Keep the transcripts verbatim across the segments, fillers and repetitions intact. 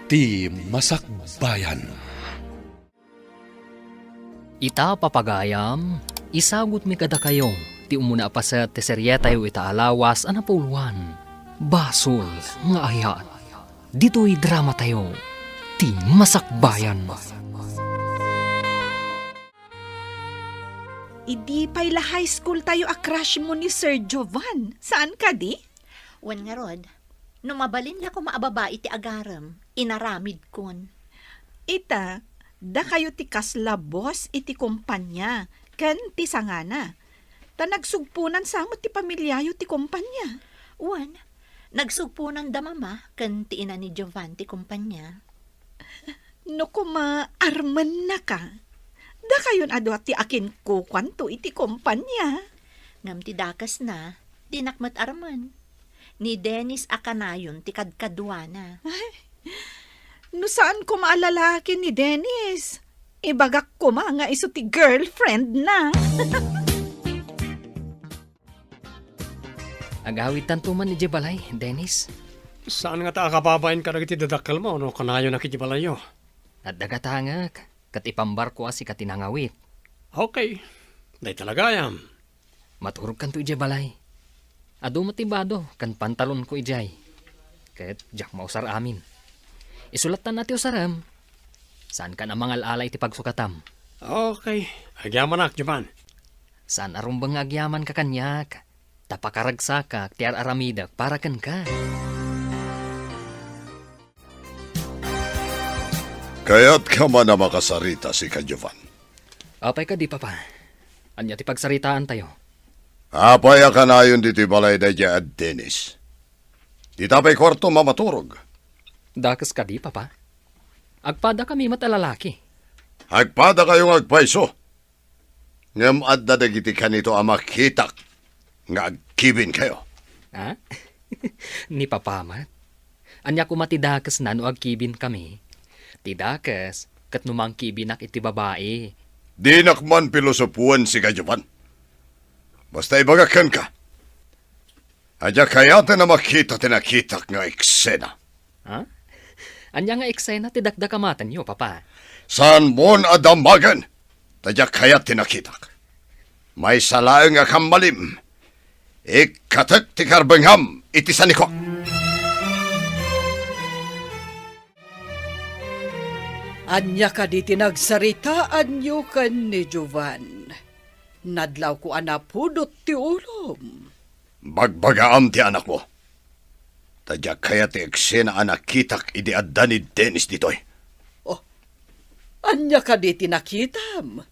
Ti Masakbayan. Ita, papagayam, isagutmi kadakayo ti umuna a paset ti serietayo ita a lawas a napuloan, Basol nga Ayat. Ditoy dramatayo, Ti Masakbayan. Idi pay la high school tayo a crush mo ni Sir Jovan, saan kadi? Wen ngarud, no mabalin la koma a babai ti agarem, inaramidkon. Ita, dakayo ti kasla boss iti kompania ken ti sangana. Ta nagsugponan sa met ti pamiliayo ti kompania. Wen, nagsugponan da mama ken ti ina ni Jovan ti kompania. No koma armennaka, dakayon a dua ti akinkukuanto iti kompania. Ngem ti dakesna, dinak met armen. Ni Dennis a kanayon ti kadkaduana. Ay, no saan koma a lalaki ni Dennis, ibagak koma nga isu ti girlfriend na. Agawidtanto man idiay balay, Dennis. Saan ngata a kababain kadagiti dadakkelmo no kanayonak idiay balayyo? Adda gatangek, ket ipambarko a sika ti nangawit. Okay. Dayta la gayam. Maturogkanto idiay balay. Adu met ti bado ken pantalonko idiay. Ket diak mausar amin. Isulattan a ti usarem. Saankan a mangal-ala iti pagsukatam. Okay. Agyamanak, Jovan. Saan a rumbeng nga agyamanka kaniak, ta pakaragsakak ti ar-aramidek para kenka. Kayatka man a makasarita, sika, Jovan? Apay kadi, Papa? Ania ti pagsaritaantayo? Apay a kanayon ditoy balay daydiay a Dennis? Dita pay kuartom a maturog? Dakes kadi, Papa? Agpadakami met a lalaki. Agpadakayo nga agpayso. Ngem adda dagiti kanito a makitak nga agkibinkayo. Ha? Ni Papa met? Ania koma ti dakesna no agkibinkami? Ti dakes ket no mangkibinak iti babai. Dinak man pilosopoen, sika, Jovan. Basta ibagak kenka, a diak kayaten a makita ti nakitak nga eksena. Ha? Ania nga eksena ti dakdakamatenyo, Papa? Saanmon a damagen, ta diak kayat ti nakitak. Maysa laeng a kammalim, ikkatek ti karbengam iti sanikuak. Ania kadi ti nagsaritaanyo ken ni Jovan? Nadlawko a napudot ti ulom. Bagbagaam ti anakmo. Ta diak kayat ti eksena a nakitak idi adda ni Dennis ditoy. Oh, ania kadi ti nakitam?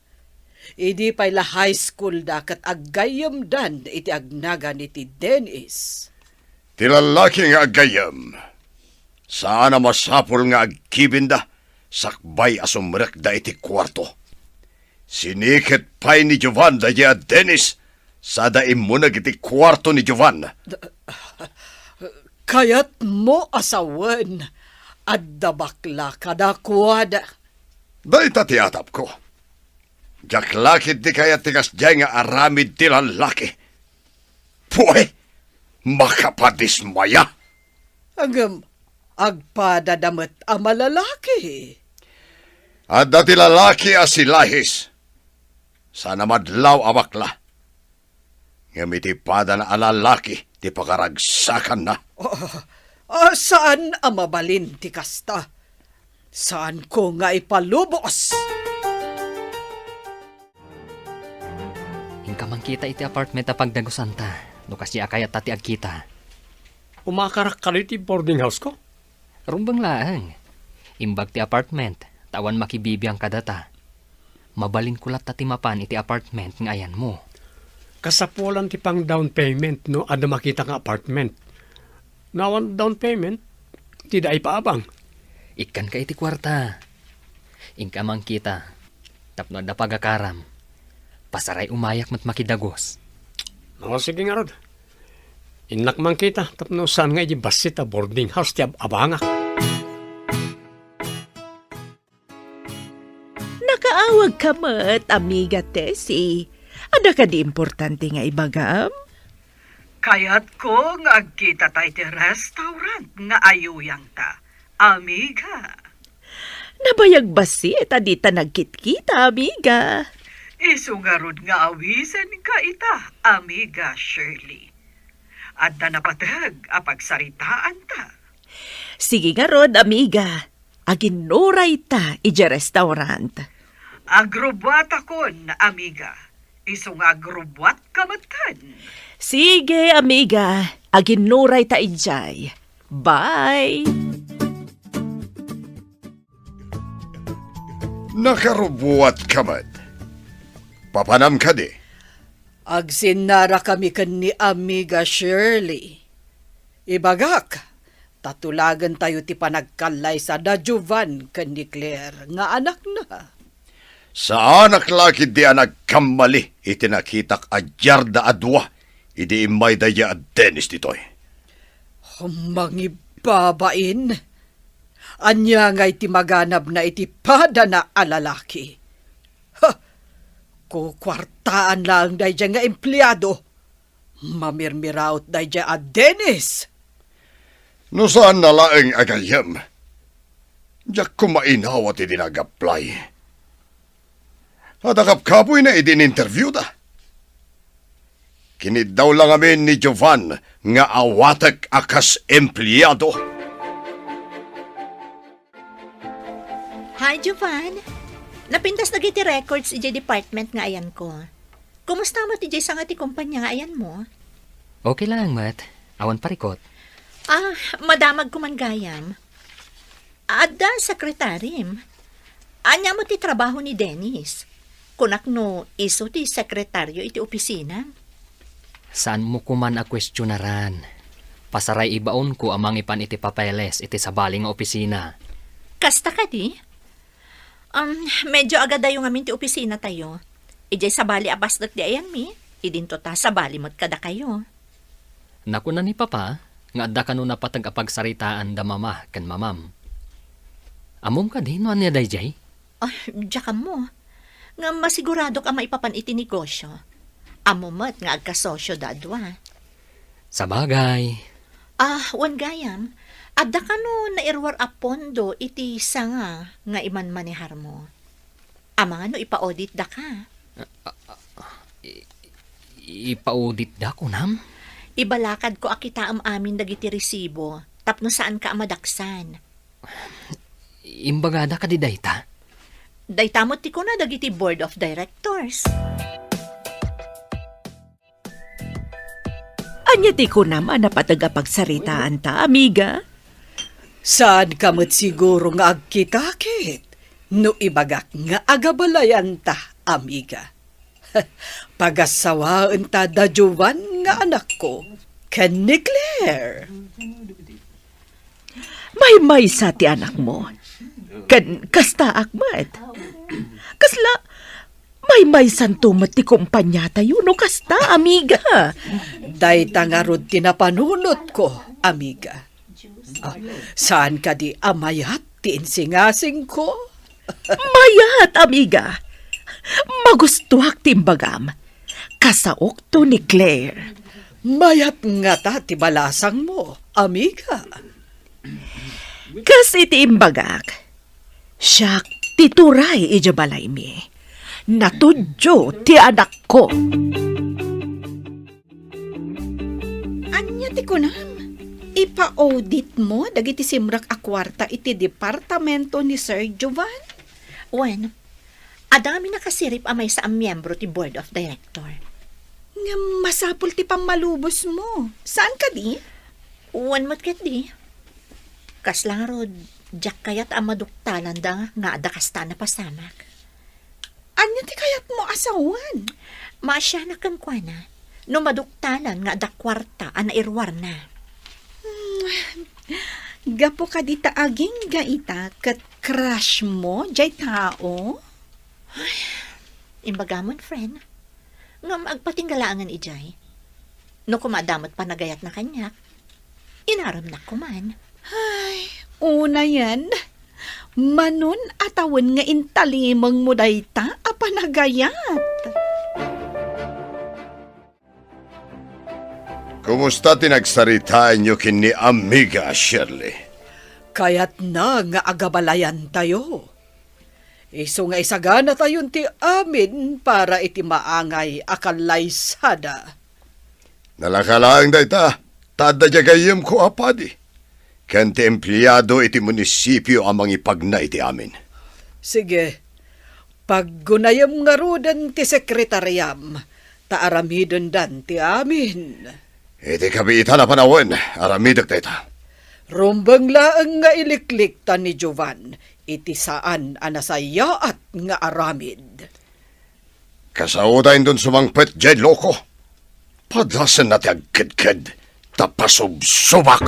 Idi pay la high school da ket aggayyemdan iti agnagan ni ti Dennis. Ti lallaki nga aggayyem, saan a masapul nga agkibinda sakbay a sumrekda iti kuarto. Siniket pay ni Jovan daydiay a Dennis, sada immuneg iti kuarto ni Jovan. Kayatmo a sawen, adda bakla kadakuada. Dayta ti atapko. Diak la ketdi kayat ti kasdiay nga aramid ti lallaki. Puy! Makapadismaya! Ngem agpadada met a malalaki. Adda ti lalaki a silahis. Saan a madlaw a bakla. Ngem iti padana a lalaki ti pakaragsakanna. Ah, ah, saan a mabalin ti kasta. Saanko nga ipalubos. Inka mangkita iti apartment a pagdagusanta, no kasdi a kayatta ti agkita. Umakarak kadi ti boarding house ko? Rumbeng laeng. Imbag ti apartment, ta awan makibibiang kadata. Mabalinko latta ti mapan iti apartment nga ayanmo. Kasapulan ti pang down payment no adda makita nga apartment. No awan down payment, ti da ipaabang. Ikkanka iti kuarta. Inka mangkita. Tapno adda pagakaram, pasaray umayak met makidagus. O, sige ngarud. Innak mangkita, tapno saan nga idiay bassit a boarding house ti ab-, abangak. Nakaawagka met, amiga Tessie. Adda kadi importante nga ibagam? Kayatko nga agkitata iti restaurant nga ayuyangta. Amiga. Nabayag bassit a dita nagkitkita, amiga. Isu ngarud nga awisenka ita, amiga Shirley. Adda napateg a pagsaritaanta. Sige ngarud, amiga. Aginnurayta idiay restaurant. Agrubuatakon, amiga. Isu nga agrubuatka metten. Sige, amiga. Aginnurayta idiay. Bye. Nakarubuatka met. Papanam kadi? Agsinnarakami ken ni Amiga Shirley. Ibagak, ta tulagentayo ti panagkallaysa da Jovan ken ni Claire nga anakna. Saanak la ketdi a nagkammali iti nakitak a diarda a dua idi immayda idiay a Dennis ditoy. Mangibbabain! Ania ngay ti maganabna iti padana a lalaki? Ha! Kukuartaan laeng daydiay nga empleado. Mamirmiraot daydiay a Dennis! No saanna laeng a gayyem, diak koma inawat idi nag-apply. Adda kapkapoyna idi in-interviewda. Kiniddaw la ngamin ni Jovan nga awatek a kas empleado. Hi, Jovan. Napintas dagiti records idiay department nga ayanko. Kumusta met idiay sanga ti kompania nga ayanmo? Okay laeng met. Awan parikut. Ah, madamagko man gayam. Adda sekretarim. Ania met ti trabaho ni Dennis? Kunak no isu ti sekretario iti opisina. Saanmo koman a kuestionaran. Pasaray ibaonko a mangipan iti papeles iti sabali nga opisina. Kasta kadi? Um, medyo agadayo ngamin ti opisinatayo. Idiay sabali a pasdek ti ayanmi, idinto ta sabali met kadakayo. Nakuna ni Papa nga adda kano napateg a pagsaritaan da Mama ken Mamam. Ammom kadi no ania daydiay? Ah, diak ammo. Ngem masiguradok a maipapan iti negosyo. Ammo met nga agkasosio da a dua. Sabagay. Ah, wen gayam, adda kano nairuar a pondo iti sanga nga imanmaneharmo? Amangan no ipa-audit daka. I-, ipa-audit da, kunam? Ibalakadko a kitaem amin dagiti resibo tapno saanka a madaksan. Imbagada kadi dayta? Dayta met ti kuna dagiti board of directors. Ania ti kunam a napateg a pagsaritaanta, amiga? Saanka met siguro nga agkitakit no ibagak nga agabalayanta, amiga. Pagassawaenta da Jovan nga anakko ken ni Claire. Maymaysa ti anakmo. Ken kastaak met. Kasla, maymaysanto met ti kompaniatayo no kasta, amiga. Dayta ngarud ti napanunotko, amiga. Ah, saan kadi a mayat ti insingasingko? Mayat, amiga. Magustuak ti imbagam. Kasaokto ni Claire. Mayat ngata ti balasangmo, amiga. Kas iti imbagak, siak ti turay idiay balaymi. Natudyo ti anakko. Ania ti kunam? Ipa-auditmo dagiti simrek a kuarta iti departamento ni Sir Jovan? Wen, adda ngamin nakasirib a maysa a miyembro ti board of director. Ngem masapul ti pammalubosmo. Saan kadi? Wen met ketdi. Kasla ngarud, diak kayat a maduktalanda nga adda kasta a napasamak. Ania ti kayatmo a sawen? Maasianak kenkuana no maduktalan nga adda kuarta a nairuarna. Hmm, gapu kadi ta agingga ita ket crushmo jay tao? Ay, imbagamon, friend. Ngem agpatingga laengen idiay. No koma adda met panagayatna kaniak, inaremnak koman. Ay, unayen, manon a tawen nga intalimengmo dayta a panagayat. Kumusta ti nagsaritaenyo ken ni Amiga Shirley? Kayatna nga agabalayantayo. Isu nga isaganatayon ti amin para iti maangay a kallaysada. Nalaka laeng dayta, ta adda diay gayyemko a padi, ken ti empleado iti munisipio a mangipagna iti amin. Sige, paggunayem ngaruden ti sekretariam, ta aramidendan ti amin. Iti kabiitan a panawen, aramidek dayta. Rumbeng laeng nga iliklikta ni Jovan iti saan a nasayaat nga aramid. Kasaoda inton sumangpet diay loko. Padasenna ti agkedked, ta pasubsubak.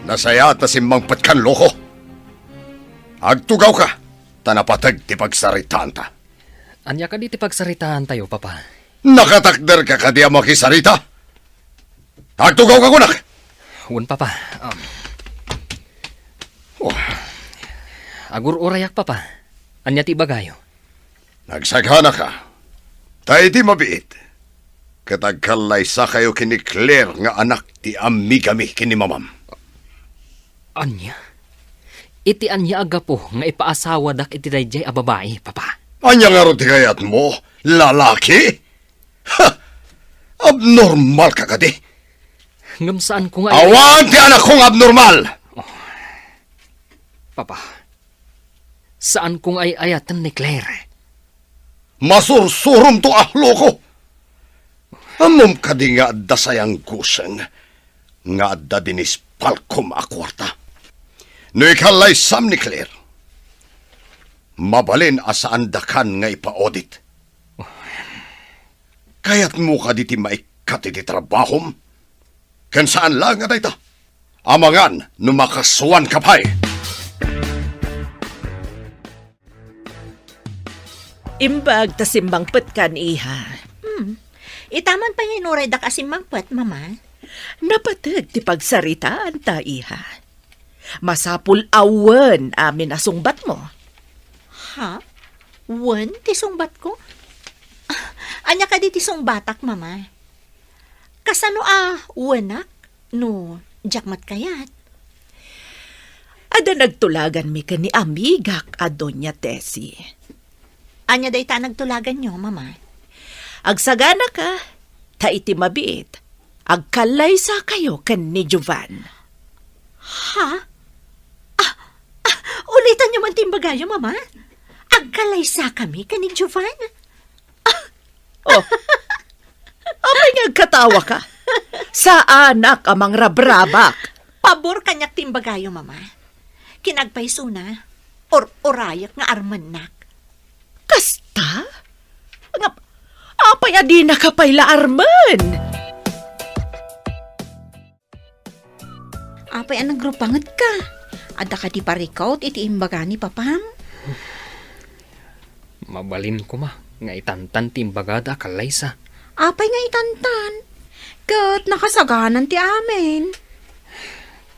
Nasayaat a simmangpetkan, loko. Agtugawka, ta napateg ti pagsaritaanta. Ania kadi ti pagsaritaantayo, Papa? Nakatakderka kadi a makisarita? Agtugawka kunak! Wen, Papa. Um, oh. Agur-urayak, Papa. Ania ti ibagayo? Nagsaganaka. Ta iti mabiit, ket agkallaysakayo ken ni Claire nga anak ti amigami ken ni mamam. Ania? Iti ania a gapu nga ipaasawadak iti daydiay a babai, Papa? Ania ngarud ti kayatmo? Lalaki? Ha! Abnormal ka kadi? Ngem saanko nga ay- Awan ti anakko nga abnormal! Oh. Papa, saanko nga ay-ayaten ni Claire. Masursurom to a loko! Ammom kadi nga adda sayanggusen nga adda dinispalkom a kuarta? No ikallaysam ni Claire, mabalin a saandakan nga ipa-audit. Kayatmo kadi ti maikkat iti trabahom? Ken saan laeng a dayta. Amangan no makasuanka pay. Imbag ta simmangpetkan, iha. Hmm. Ita man pay nga inuray daka a simmangpet, Mama. Napateg ti pagsaritaanta, iha. Masapul a wen amin a sungbatmo. Ha? Wen ti sungbatko? Ah, ania kadi ti sungbatak, Mama? Kasano a wenak no diak met kayat? Adda nagtulaganmi ken ni amigak a Doña Tessie. Ania dayta a nagtulaganyo, Mama? Agsaganaka, ta iti mabiit, agkallaysakayo ken ni Jovan. Ha? Ah, ah, ulitanyo man ti imbagayo, Mama? Agkallaysakami ken ni Jovan? Oh. Apay nga agkatawaka? Saanak a mangrabrabak. Pabor kaniak ti imbagayo, Mama. Kinagpaysona, or-urayak nga armennak. Kasta? Nga, apay a dinaka pay la armen? Apay a nagrupangetka? Adda kadi parikut iti imbaga ni papam? Mabalin koma nga itantan ti imbagada a kallaysa. Apay nga itantan? Ket nakasaganan ti amin.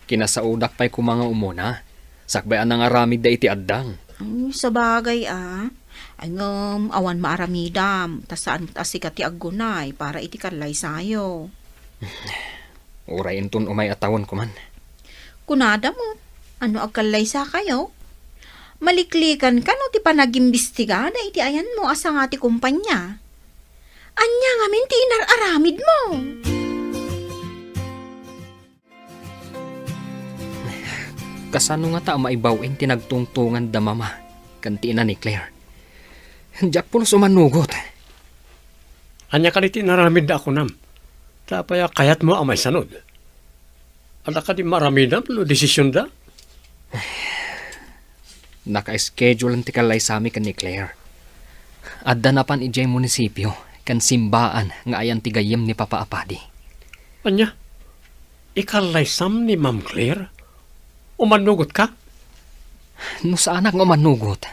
Kinasaodak pay koma nga umuna, sakbay a nangaramidda iti addang. Ay, sabagay a. Ay, ngem, awan maaramidam, ta saan met a sika ti aggunay para iti kallaysayo. Uray inton umay a tawen koman. Kunada met, no agkallaysakayo, maliklikanka no ti panagimbistigada iti ayanmo a sanga ti kumpanya. Ania ngamin ti inar-aramidmo? Kasano ngata a maibaw-in ti nagtungtonganda, Mama, ken ti ina ni Claire? Diak pulos umanugot. Ania kadi ti inaramidda a kunam? Ta apay a kayatmo a maisanud? Adda kadi maaramidam no desisionda? Naka-schedule ti kallaysami ken ni Claire. Adda napan idiay munisipio ken simbaan nga ayan ti gayyem ni Papa a Padi. Ania? Ikallaysam ni Ma'am Claire? Umanugotka? No saanak nga umanugot,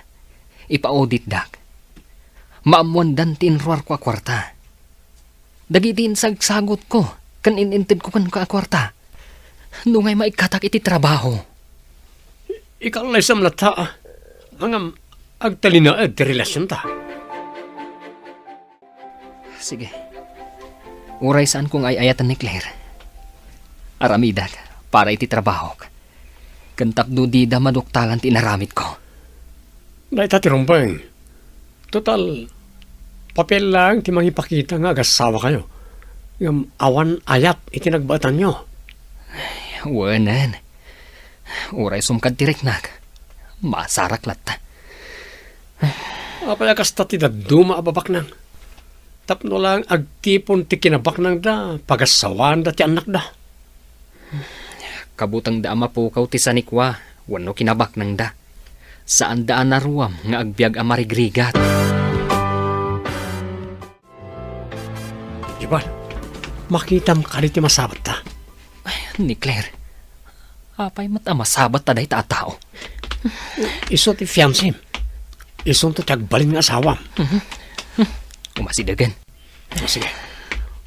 ipa-auditdak. Maammoandan ti inruarko a kuarta. Dagiti insagsagutko ken in-intedko kenka a kuarta, no ngay maikkatak iti trabaho. Ikallaysam latta, ngem agtalinaed ti relasionta. Sige. Uray saanko nga ay-ayaten ni Claire, Aramidek para iti trabahok, ken tapno dida maduktalan ti inaramidko. Dayta ti rumbeng. Total, papel laeng ti mangipakita nga agasawa kayo. Ngem awan ayat iti nagbaetanyo. Wenen. Uray sumkad ti riknak, masarak latta. Apay a kasta ti dadduma a babaknang? Tapno lang agtipon ti kinabaknangda, pagasawaanda ti annakda. Kabutengda a mapukaw ti sanikua wenno kinabaknangda. Saanda a naruam nga agbiag a marigrigat. Jovan, makitam kadi ti masabatta? Ay, ni Claire, apay met a masabatta dayta a tao? Isu ti fiancem. Isunto ti agbalin nga asawam. Mhm. Umasidegen. O, sige.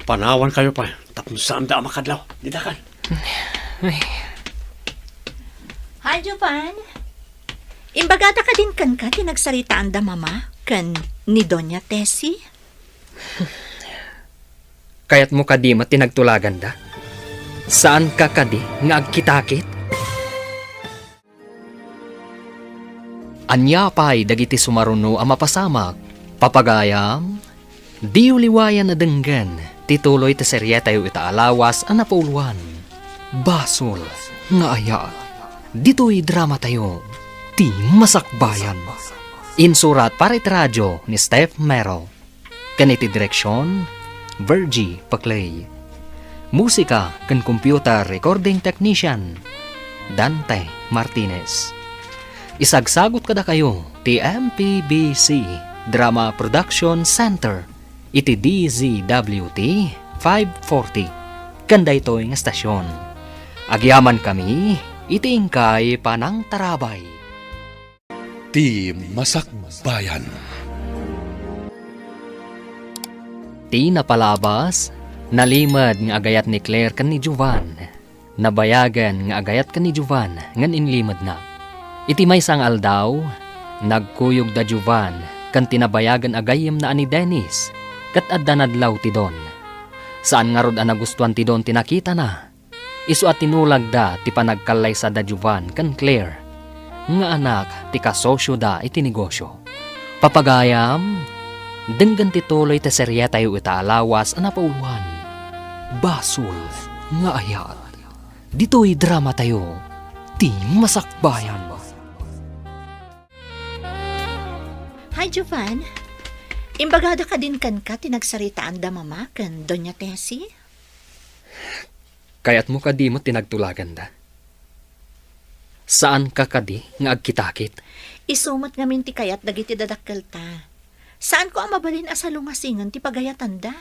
Panawan kayo pa, tapno saanda a makadlaw. Didakan. Ay. Hi, Jovan. Imbagada kadin kenka ti nagsaritaanda Mama ken ni Doña Tessie? Kayatmo kadi met ti nagtulaganda? Saanka kadi nga agkitakit? Ania pay dagiti sumaruno a mapasamak? Papagayam, diyo liwayan a denggen ti tuloy ti serietayo ita a lawas a napauluan, Basol nga Ayat. Ditoy dramatayo, Ti Masakbayan. Insurat para iti radio ni Steph Mero. Ken iti direksion, Virgie Paclay. Musika ken computer recording technician, Dante Martinez. Isagsagut kadakayo ti M P B C Drama Production Center iti D Z W T five forty ken daytoy nga estasion. Agyamankami iti inkay panangtarabay. Ti Masakbayan. Ti napalabas, nalimed nga agayat ni Claire ken ni Jovan. Nabayagen nga agayat ken ni Jovan ngem inlimedna. Iti maysa nga aldaw, nagkuyog da Jovan ken ti nabayagen a gayyemna a ni Dennis, ket adda nadlaw ti Don. Saan ngarud a nagustuan ti Don ti nakitana. Isu a tinulagda ti panagkallaysa da Jovan ken Claire, nga anak ti kasosioda iti negosio. Papagayam, denggen ti tuloy ti serietayo ita a lawas a napauluan, Basol nga Ayat. Ditoy dramatayo, Ti Masakbayan. Hi, Jovan. Imbagada kadin kenka ti nagsaritaanda Mama ken Doña Tessie? Kayatmo kadi met ti nagtulaganda? Saanka kadi nga agkitakit? Isu met ngamin ti kayat dagiti dadakkelta. Saanko a mabalin a salungasingen ti pagayatanda.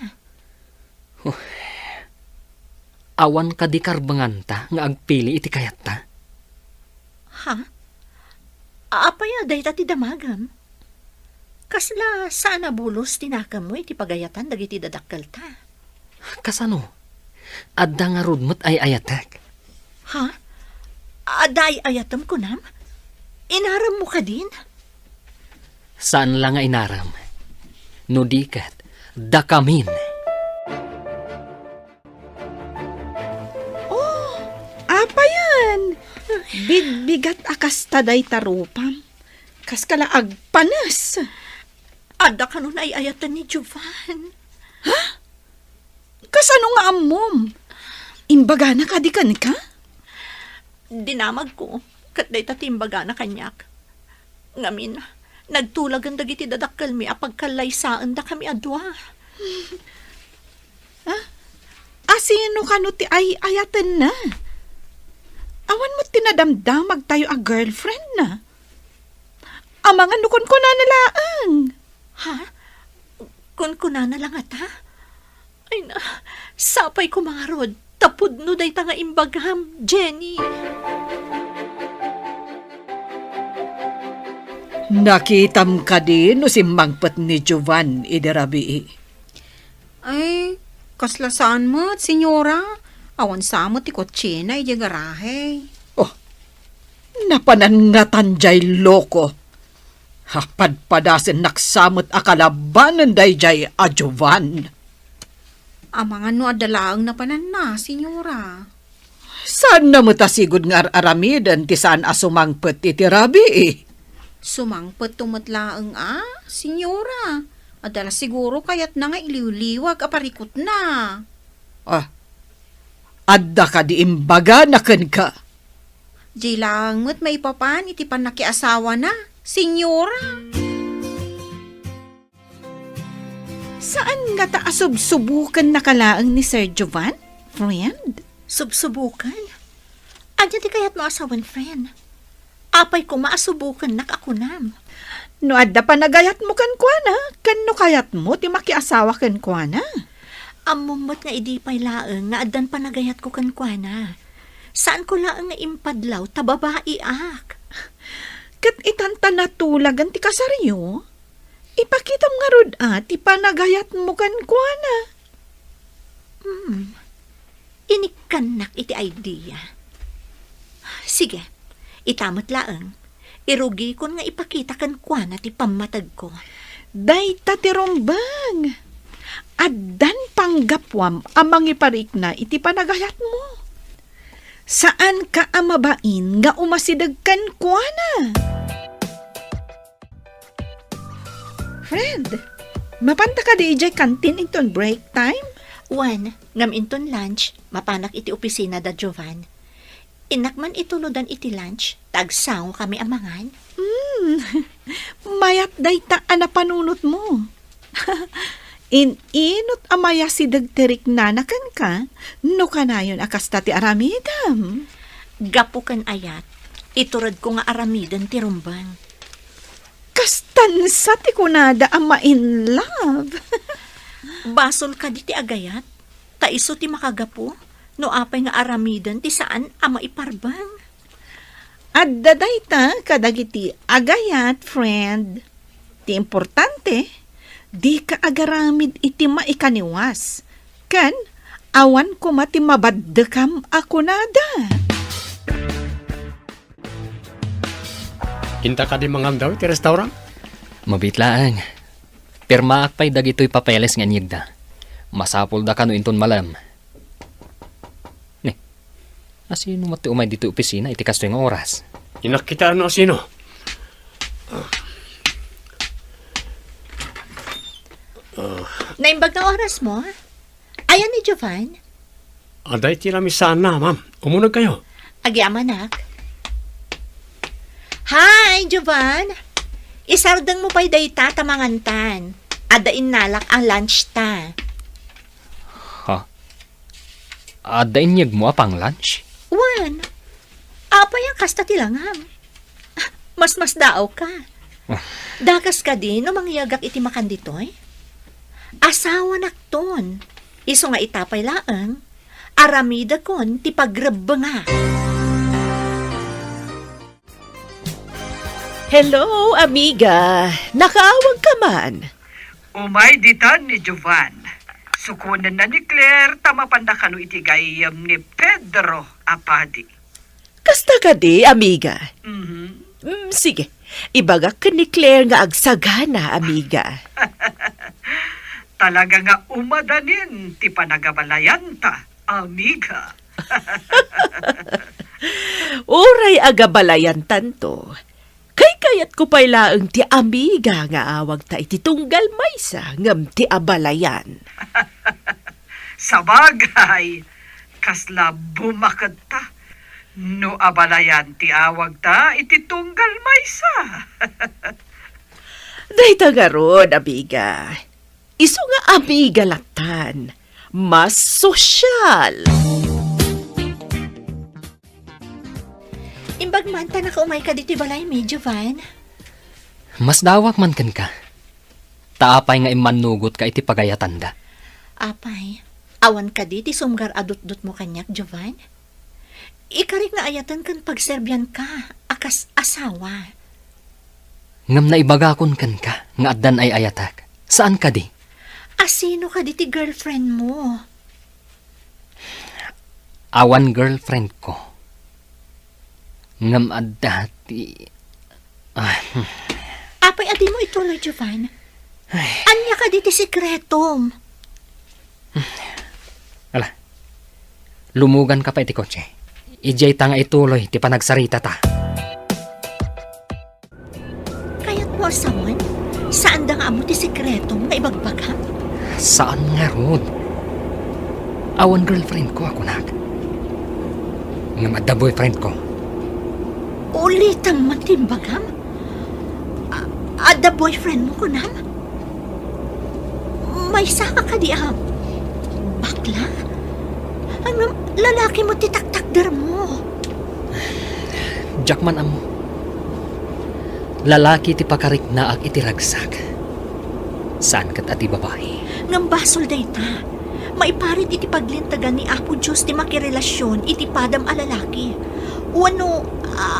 Huh. Awan kadi karbenganta nga agpili iti kayatta? Ha? Apay a dayta ti damagem? Kasla saan a bulos ti nakemmo iti pagayatan dagiti dadakkelta? Kasano? Adda ngarud met ay-ayatek. Ha? Adda ay-ayatem kunam? Inaremmo kadin? Saan la nga inarem. No di ket, dakamin. Oh, apayan? Bigbigat a kasta dayta rupam. Kaskala agpanes. Adda kano ay-ayaten ni Jovan. Ha? Kasano nga ammom? Imbagana kadi kenka? Dinamagko, ket dayta ti imbagana kaniak. Ngamin, nagtulagen dagiti dadakkelmi a pagkallaysaendakami a dua. Ah? Asino kano ti ay-ayatenna? Awan met ti nadamdamagtayo a girlfriendna. Amangan no kunkunana laeng. Ha? Kunkunana la ngata? Ay na, sapay koma ngarud, ta pudno dayta nga imbagam, Jenny. Nakitam kadi no simmangpet ni Jovan idi rabii? Ay, kasla saan met, senyora. Awan sa met ti kotsena idiay garahe. Oh, napanan ngatan jay loko. Ha, padpadasennak sa met a kalabanen dayjay a Jovan. Amangan no adda laeng napananna, senyora. Saanna met a sigud nga ar-aramiden ti saan a sumangpet iti rabii? Sumangpetto met laeng a, Senyora. Adda la siguro kayatna nga iliwliwag a parikutna. Ah, adda kadi imbagana kenka? Diay laeng met maipapan iti pannakiasawana, Senyora. Saan ngata a subsubokennaka laeng ni Sir Jovan, friend? Subsuboken? Ania ti kayatmo a sawen, friend? Apay koma a subokennak a kunam? No adda panagayatmo kenkuana, ken no kayatmo ti makiasawa kenkuana. Ammom met nga idi pay laeng nga addan panagayatko kenkuana. Saanko laeng nga impadlaw ta babaiak. Ket itan ta natulagan ti kasaryo, ipakitam ngarud a ti panagayatmo kenkuana. Hmm. Inikkannak iti idea. Sige, ita met laeng. Irugikon nga ipakita kenkuana ti pammategko. Dayta ti rumbeng. Addan panggapuam a mangiparikna iti panagayatmo. Saanka a mabain nga umasideg kenkuana. Friend, mapanta kadi idiay kantin inton break time? Wen, ngem inton lunch, mapanak iti opisina da Jovan. Innak man itulodan iti lunch, ta agsangokami a mangan. Hmm, mayat dayta a napanunotmo. In-inot a mayasideg ti riknana kenka, no kanayon a kasta ti aramidem. Gapu ken ayat, ituredko nga aramiden ti rumbeng. Kastansa ti kunada a ma-in love. Basol kadi ti agayat, ta isu ti makagapu, no apay nga aramiden ti saan a maiparbeng. Adda dayta kadagiti agayat, friend. Ti importante, dika agaramid iti maikaniwas, ken awan koma ti mabaddekam a kunada. Inta kadi mangandaw iti restaurant? Mabiit laeng. Pirmaak pay dagitoy papeles nga inyegda. Masapulda kano inton malem. Ni, asino met ti umay ditoy opisina iti kastoy nga oras? Innak kitaen no asino. Ah. Ah. Naimbag nga orasmo? Ayan ni Jovan? Adda iti lamisaanna, ma'am. Umunegkayo. Agyamanak. Hi, Jovan! Isardengmo pay dayta ta mangantan. Adda innalak a lunch ta. Ha? Adda inyegmo a pang-lunch? Wen. Apay a kasta ti langam? Masmasdaawka. Ah. Dakes kadi no mangyegak iti makan ditoy? Asawanakton. Isu nga ita pay laeng, aramidekon ti pagrebbengak. Hello, amiga. Nakaawagka man? Umay ditan ni Jovan. Sukonenna ni Claire ta mapanda kano iti gayyem ni Pedro a padi. Kasta kadi, amiga? Mhm. Mm, sige. Ibagak ken ni Claire nga agsagana, amiga. Talaga nga umadanin ti panagabalayanta, amiga. Uray agabalayantanto, kaykayatko pay laeng ti amiga nga awagta iti tunggal maysa ngem ti abalayan. Sabagay, kasla bumaketta no abalayan ti awagta iti tunggal maysa. Dayta ngarud, amiga. Isu nga amiga lattan, mas sosyal. Imbag man ta nakaumayka ditoy balaymi, Jovan. Masdaawak man kenka. Ta apay nga immannugotka iti pagayatanda? Apay, awan kadi ti sumgar a dutdutmo kaniak, Jovan? Ikarik nga ayaten ken pagserbianka a kas asawa. Ngem naibagakon kenka nga addan ay-ayatek. Saan kadi? Asino kadi ti girlfriendmo? Awan girlfriendko. Ngem adda ti, ah, hmm. Apay a dimo ituloy, Jovan? Ay. Ania kadi ti sekretom? Ala, lumuganka pay iti kotse. Idiay ta nga ituloy ti panagsaritata. Kayatmo a sawen? Saanda nga ammo ti sekretom nga ibagbagam? Saan ngarud. Awan girlfriend ko a kunak. Ngem adda boyfriend ko. Ulitam man ti imbagam? A-, adda boyfriend mo, kunam? Maysa ka kadi a bakla? Ano, lalaki mo ti taktakder mo? Diak man ammo. Lalaki ti pakariknaak iti ragsak. Saan ket a ti babai. Ngem basol dayta. Maiparit iti paglintegan ni Apo Dios ti makirelasion iti padam a lalaki. Wenno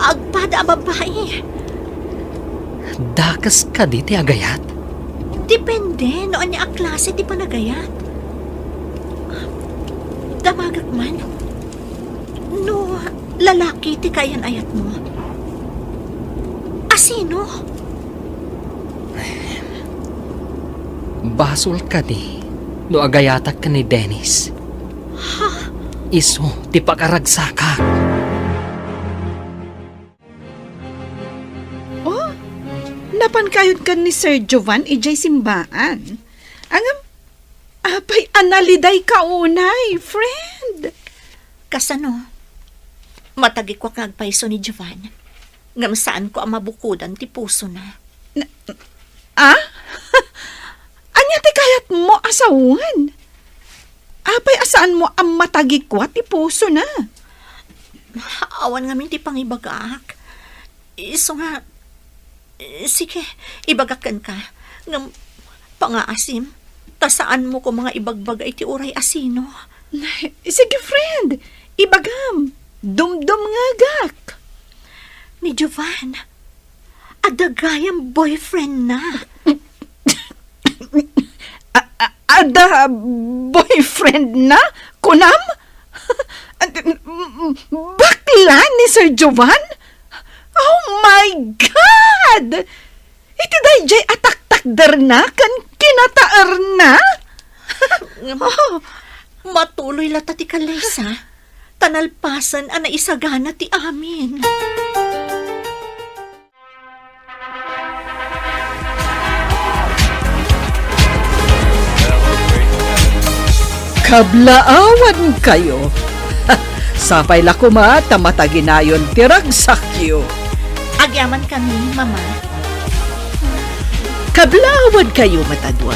agpada a babai. Dakes kadi ti agayat? Depende no ania a klase ti panagayat. Damagek man. No lalaki ti kaayan-ayatmo, a sino? Basol kadi no agayatak ken ni Dennis? Ha? Isu ti pakaragsakak. Oh, napan kayod ken ni Sir Jovan idiay simbaan. Ngem, apay a nalidayka unay, friend? Kasano? Matagikuak nga agpayso ni Jovan. Ngem saanko a mabukodan ti pusona. Na, ah? Ania ti kayatmo a sawen? Apay a saanmo a matagikua ti pusona? Awan ngamin ti pangibagak. Isu nga, sige, ibagak kenka. Ngem pangaasim, ta saanmo koma nga ibagbaga iti uray a sino. Sige, friend, ibagam. Dumdumngegak. Ni Jovan, adda gayam boyfriend na. A-, a-, adda boyfriend na? Kunam? Bakla ni Sir Jovan? Oh my God! Iti daydiay a taktakderna ken kinataerna? Ngem, oh, matuloy latta ti kallaysa, ta nalpasen a naisagana ti amin. Kablaawankayo. Sapay la koma ta mataginayon ti ragsakyo. Agyamankami, Mama. Kablaawankayo met a dua.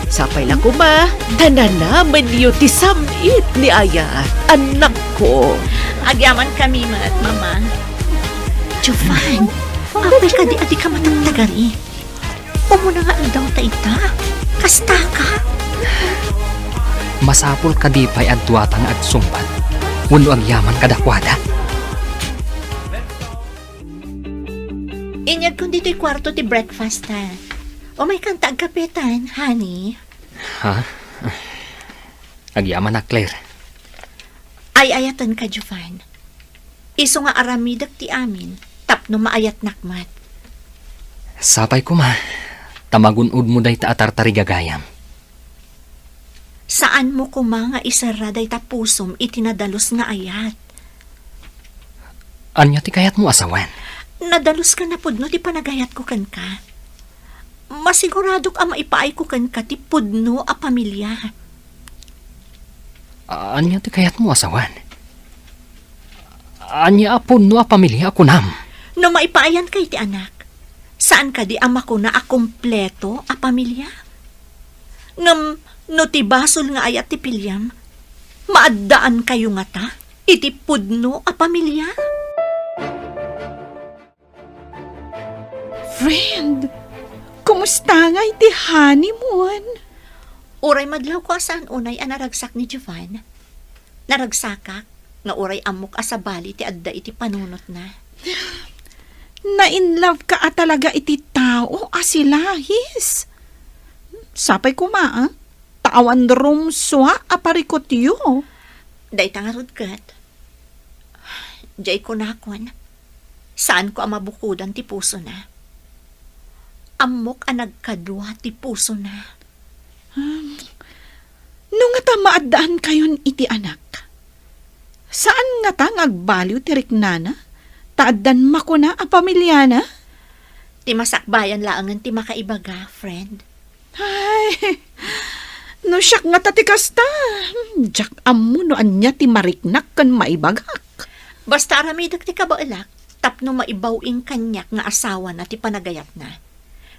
Sapay la koma ta nanamenyo ti sam-it ni Ayat, annakko. Agyamankami met, Mama. Jovan, apay kadi a dika matagtagari? Umuna nga aldaw ta ita. Kastaka. Masapul kadi pay a duata nga agsungbat wenno agyaman kadakuada? Inyagkon ditoy kuarto ti breakfast, ha. Umaykan ta agkapetan, honey. Ha? Agyamanak, Claire. Ay-ayatenka, Jovan. Isu nga aramidek ti amin tapno maayatnak met. Sapay koma, ta magun-odmo dayta a tartarigagayam. Saanmo koma nga iserra dayta pusom iti nadalus nga ayat. Ania ti kayatmo a sawen? Nadalus ken napudno ti panagayatko kenka. Masiguradok a maipaayko kenka ti pudno a pamilia. Ania ti kayatmo a sawen? Ania a pudno a pamilia a kunam? No maipaayanka iti anak, saan kadi a makuna a kompleto a pamilia? Ngem no ti basol nga ayat ti piliam, maaddaankayo ngata iti pudno a pamilia? Friend, kumusta ngay ti honeymoon? Uray madlawko a saan unay a naragsak ni Jovan. Naragsakak nga uray ammok a sabali ti adda iti panunotna. Na-in love ka a talaga iti tao a si Lahis. Sapay koma, ah, ta awan rumsua a parikutyo. Dayta ngarud ket, diay kunakon, saanko a mabukodan ti pusona. Ammok a nagkadua ti pusona. Hmm. No ngata maaddaankayon iti anak, Saan ngata nga agbaliw ti riknana? Ta addan makuna a pamiliana? Ti masakbayan laengen ti makaibaga, friend. Ay, no siak ngata ti kasta, diak ammo no ania ti mariknak ken maibagak. Basta aramidek ti kabaelak tapno maibaw-ing kaniak nga asawana ti panagayatna.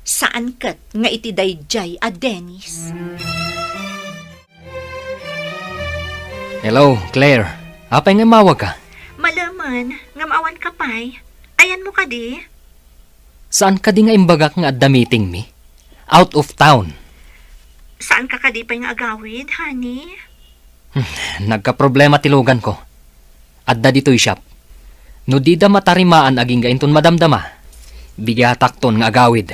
Saan ket nga iti daydiay a Dennis. Hello, Claire. Apay nga immawagka? Malemen, ngem awan ka pay. Ayanmo kadi? Saan kadi nga imbagak nga adda meeting mi? Out of town. Saan ka kadi pay nga agawid, honey? Hmm, nagkaproblema ti lugan ko. Adda ditoy shop. No dida matarimaan agingga inton madamdama, bigatakton nga agawid.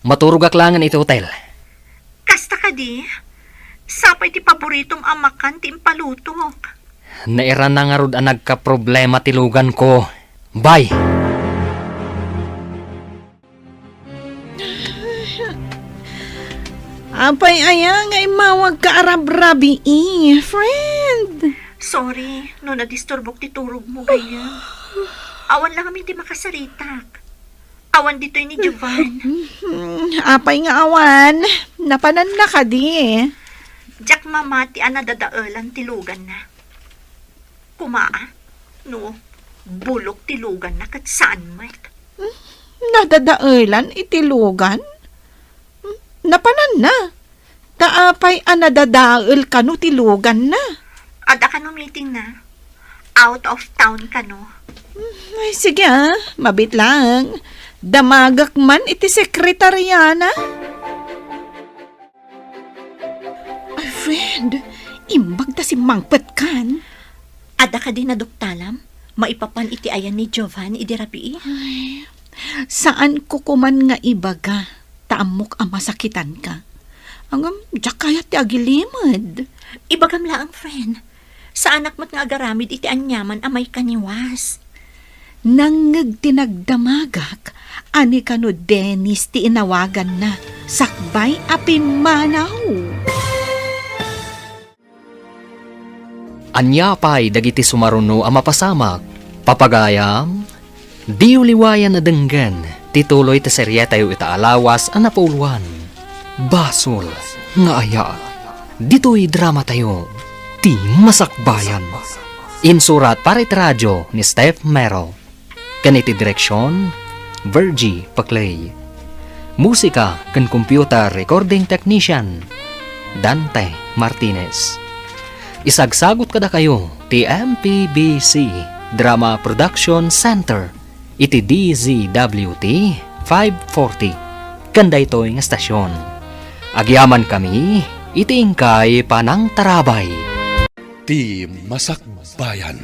Maturogak laengen iti hotel. Kasta kadi? Sapay ti paboritom a makan ti impalutok. Nairana ngarud a nagkaproblema ti lugan ko. Bye! Apay aya nga immawagka a rabrabii, friend? Sorry, no nadisturbok ti turogmo, gayyem. Awan la ngamin ti makasaritak. Awan ditoy ni Jovan. Hmm, apay nga awan? Napananna kadi? Diak mamati a nadadaelan ti luganna. Kuma, no, bulok ti luganna ket saan met. Hmm, nadadaelan iti lugan? Hmm, napananna? Ta apay a nadadael kano ti luganna? Adda kano meetingna? Out of town kano? Hmm, ay, sige, ah. Mabit lang. Damagak man iti sekretariana. Ay, friend, imbag ta simmangpetkan. Adda kadi naduktalam? Maipapan iti ayan ni Jovan idi rabii? Ay, saan ko koman nga ibaga, ta ammok a masakitanka. Ngem, diak kayat ti agilimed. Ibagam laeng, friend. Saanak met nga agaramid iti aniaman a maikaniwas. Nangngeg ti nagdamagak a ni kano Dennis ti inawaganna sakbay a pimmanaw. Ania pay dagiti sumaruno a mapasamak? Papagayam, diyo liwayan a denggen ti tuloy ti serietayo ita a lawas a napauluan. Basol nga aya. Ditoy dramatayo, Ti Masakbayan. Insurat para iti radio ni Steph Mero. Ken iti direksion, Virgie Paclay. Musika ken computer recording technician, Dante Martinez. Isagsagut kadakayo ti M P B C Drama Production Center iti D Z W T five forty ken daytoy nga stasyon. Agyamankami iti inkay panangtarabay. Ti Masakbayan.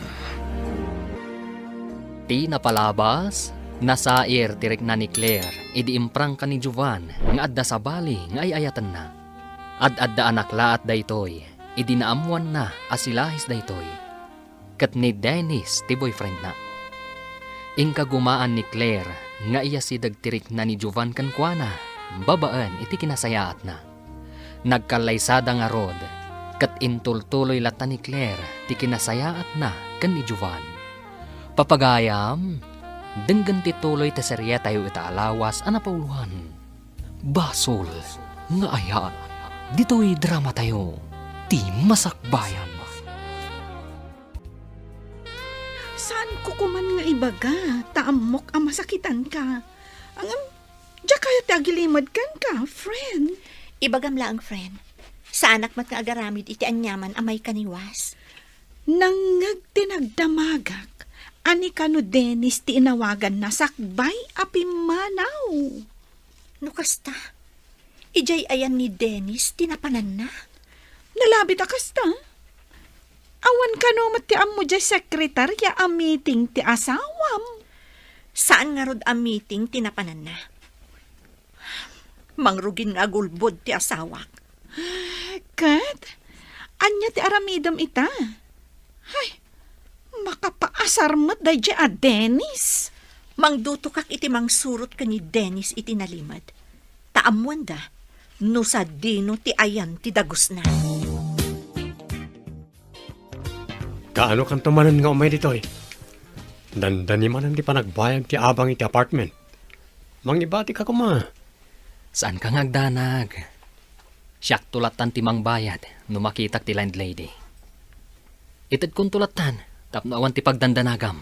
Ti napalabas, nasair ti rikna ni Claire idi imprangka ni Jovan nga adda sabali nga ay-ayatenna. Ad-adda a naklaat daytoy idi naammoanna a si Lahis daytoy, ket ni Dennis ti boyfriendna. Inkagumaan ni Claire nga iyasideg ti rikna ni Jovan kenkuana babaen iti kinasayaatna. Nagkallaysada ngarud, ket intultuloy latta ni Claire ti kinasayaatna ken ni Jovan. Papagayam, denggen ti tuloy ti serietayo ita a lawas a napauluan. Basol nga aya, ditoy dramatayo, Ti Masakbayan. Saan ko koman nga ibaga, ta ammok a masakitanka. Ngem, diak kayat ti agilimedka, friend. Ibagam laeng, friend. Saanak met nga agaramid iti aniaman a maikaniwas. Nangngeg ti nagdamagak a ni kano Dennis ti inawaganna sakbay a pimmanaw. No kasta, idiay ayan ni Dennis ti napananna? Nalabit a kasta? Awan kano met ti ammo diay sekretaria a meeting ti asawam. Saan ngarud a meeting ti napananna? Mangrugin nga agulbod ti asawak. Ket, ania ti aramidem ita? Hay, makapaasar met daydiay a Dennis. Mangdutokak iti mangsurot ken ni Dennis iti nalimed. Ta ammoenda no sadino ti ayan ti dagusna. Kaano kanto manen nga umay ditoy? Dandani manen ti panagbayad ti abang iti apartment. Mangibatika koma. Saanka nga agdanag. Siakto lattan ti mangbayad no makitak ti landlady. Itedkonto lattan tapno awan ti pagdandanagam.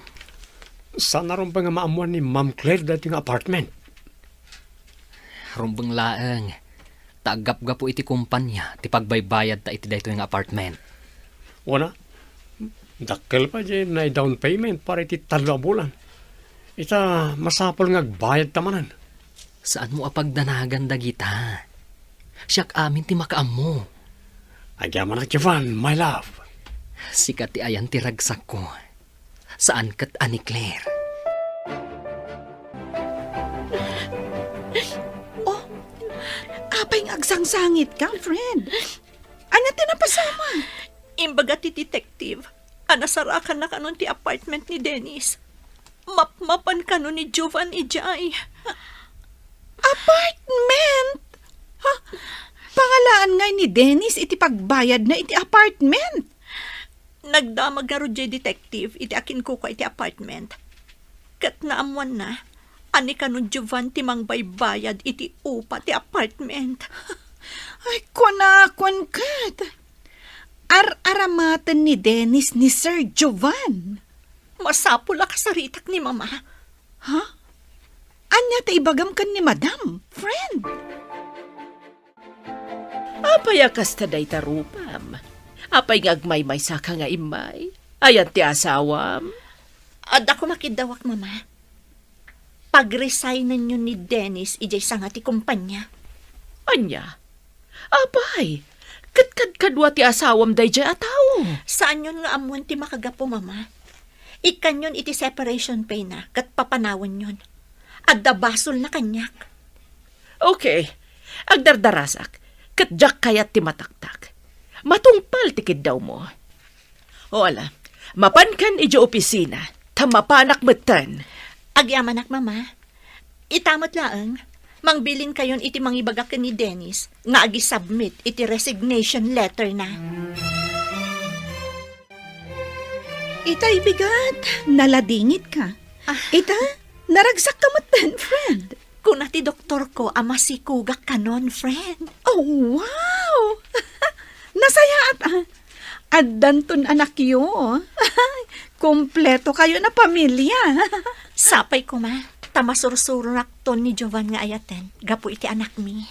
Saan a rumbeng nga maammuan ni Ma'am Claire daytoy nga apartment? Rumbeng laeng, ta aggapgapu iti kumpanya ti pagbaybayadta iti daytoy nga apartment. Wana, dakkel pay diay nai-down payment para iti tallo a bulan. Ita, masapul nga agbayadta manen. Saanmo a pagdanagan dagita. Siak amin ti makaammo. Agyamanak, Jovan, my love. Sika ti ayan ti ragsakko. Saan ket a ni Claire. Oh, apay nga agsangsangitka, friend? Ania ti napasamak? Imbaga ti detective a nasarakanna kanon ti apartment ni Dennis. Mapmapan kano ni Jovan idiay. Apartment? Ha? Pangalaan ngay ni Dennis iti pagbayadna iti apartment? Nagdamag ngarud diay detective iti akinkukua iti apartment. Ket naammuanna a ni kano Jovan ti mangbaybayad iti upa ti apartment. Ay, kunak, kunak. Ar-aramaten ni Dennis ni Sir Jovan. Masapul a kasaritak ni Mama. Ha? Ania ti ibagam ken ni Madam, friend? Apay a kasta dayta rupam? Apay nga agmaymaysaka nga immay? Ayan ti asawam? Adda koma kiddawak, Mama. Pagresignnyo ni Dennis idiay sanga ti kumpanya. Ania? Apay, ket kadkadua ti asawam daydiay a tao? Saanyon nga ammon ti makagapu, Mama. Ikkanyon iti separation pay na ket papanawenyon. Adda basolna kaniak. Okay, agdardarasak, ket diak kayat ti mataktak. Matungpal ti kiddawmo. O ala, mapankan idiay opisina, ta mapanak metten. Agyamanak, Mama. Ita met laeng, mangbilinkayon iti mangibagak ken ni Dennis nga agi-submit iti resignation letter na. Ita, ibigat, naladingitka. Ah. Ita, naragsakka metten, friend. Kuna ti doktorko a masikogak kanon, friend. Oh, wow! Nasayaat, ah. Addanton anakyo. Kompleto kayon a pamilya. Sapay koma, ta masursuronakton ni Jovan nga ayaten gapu iti anakmi.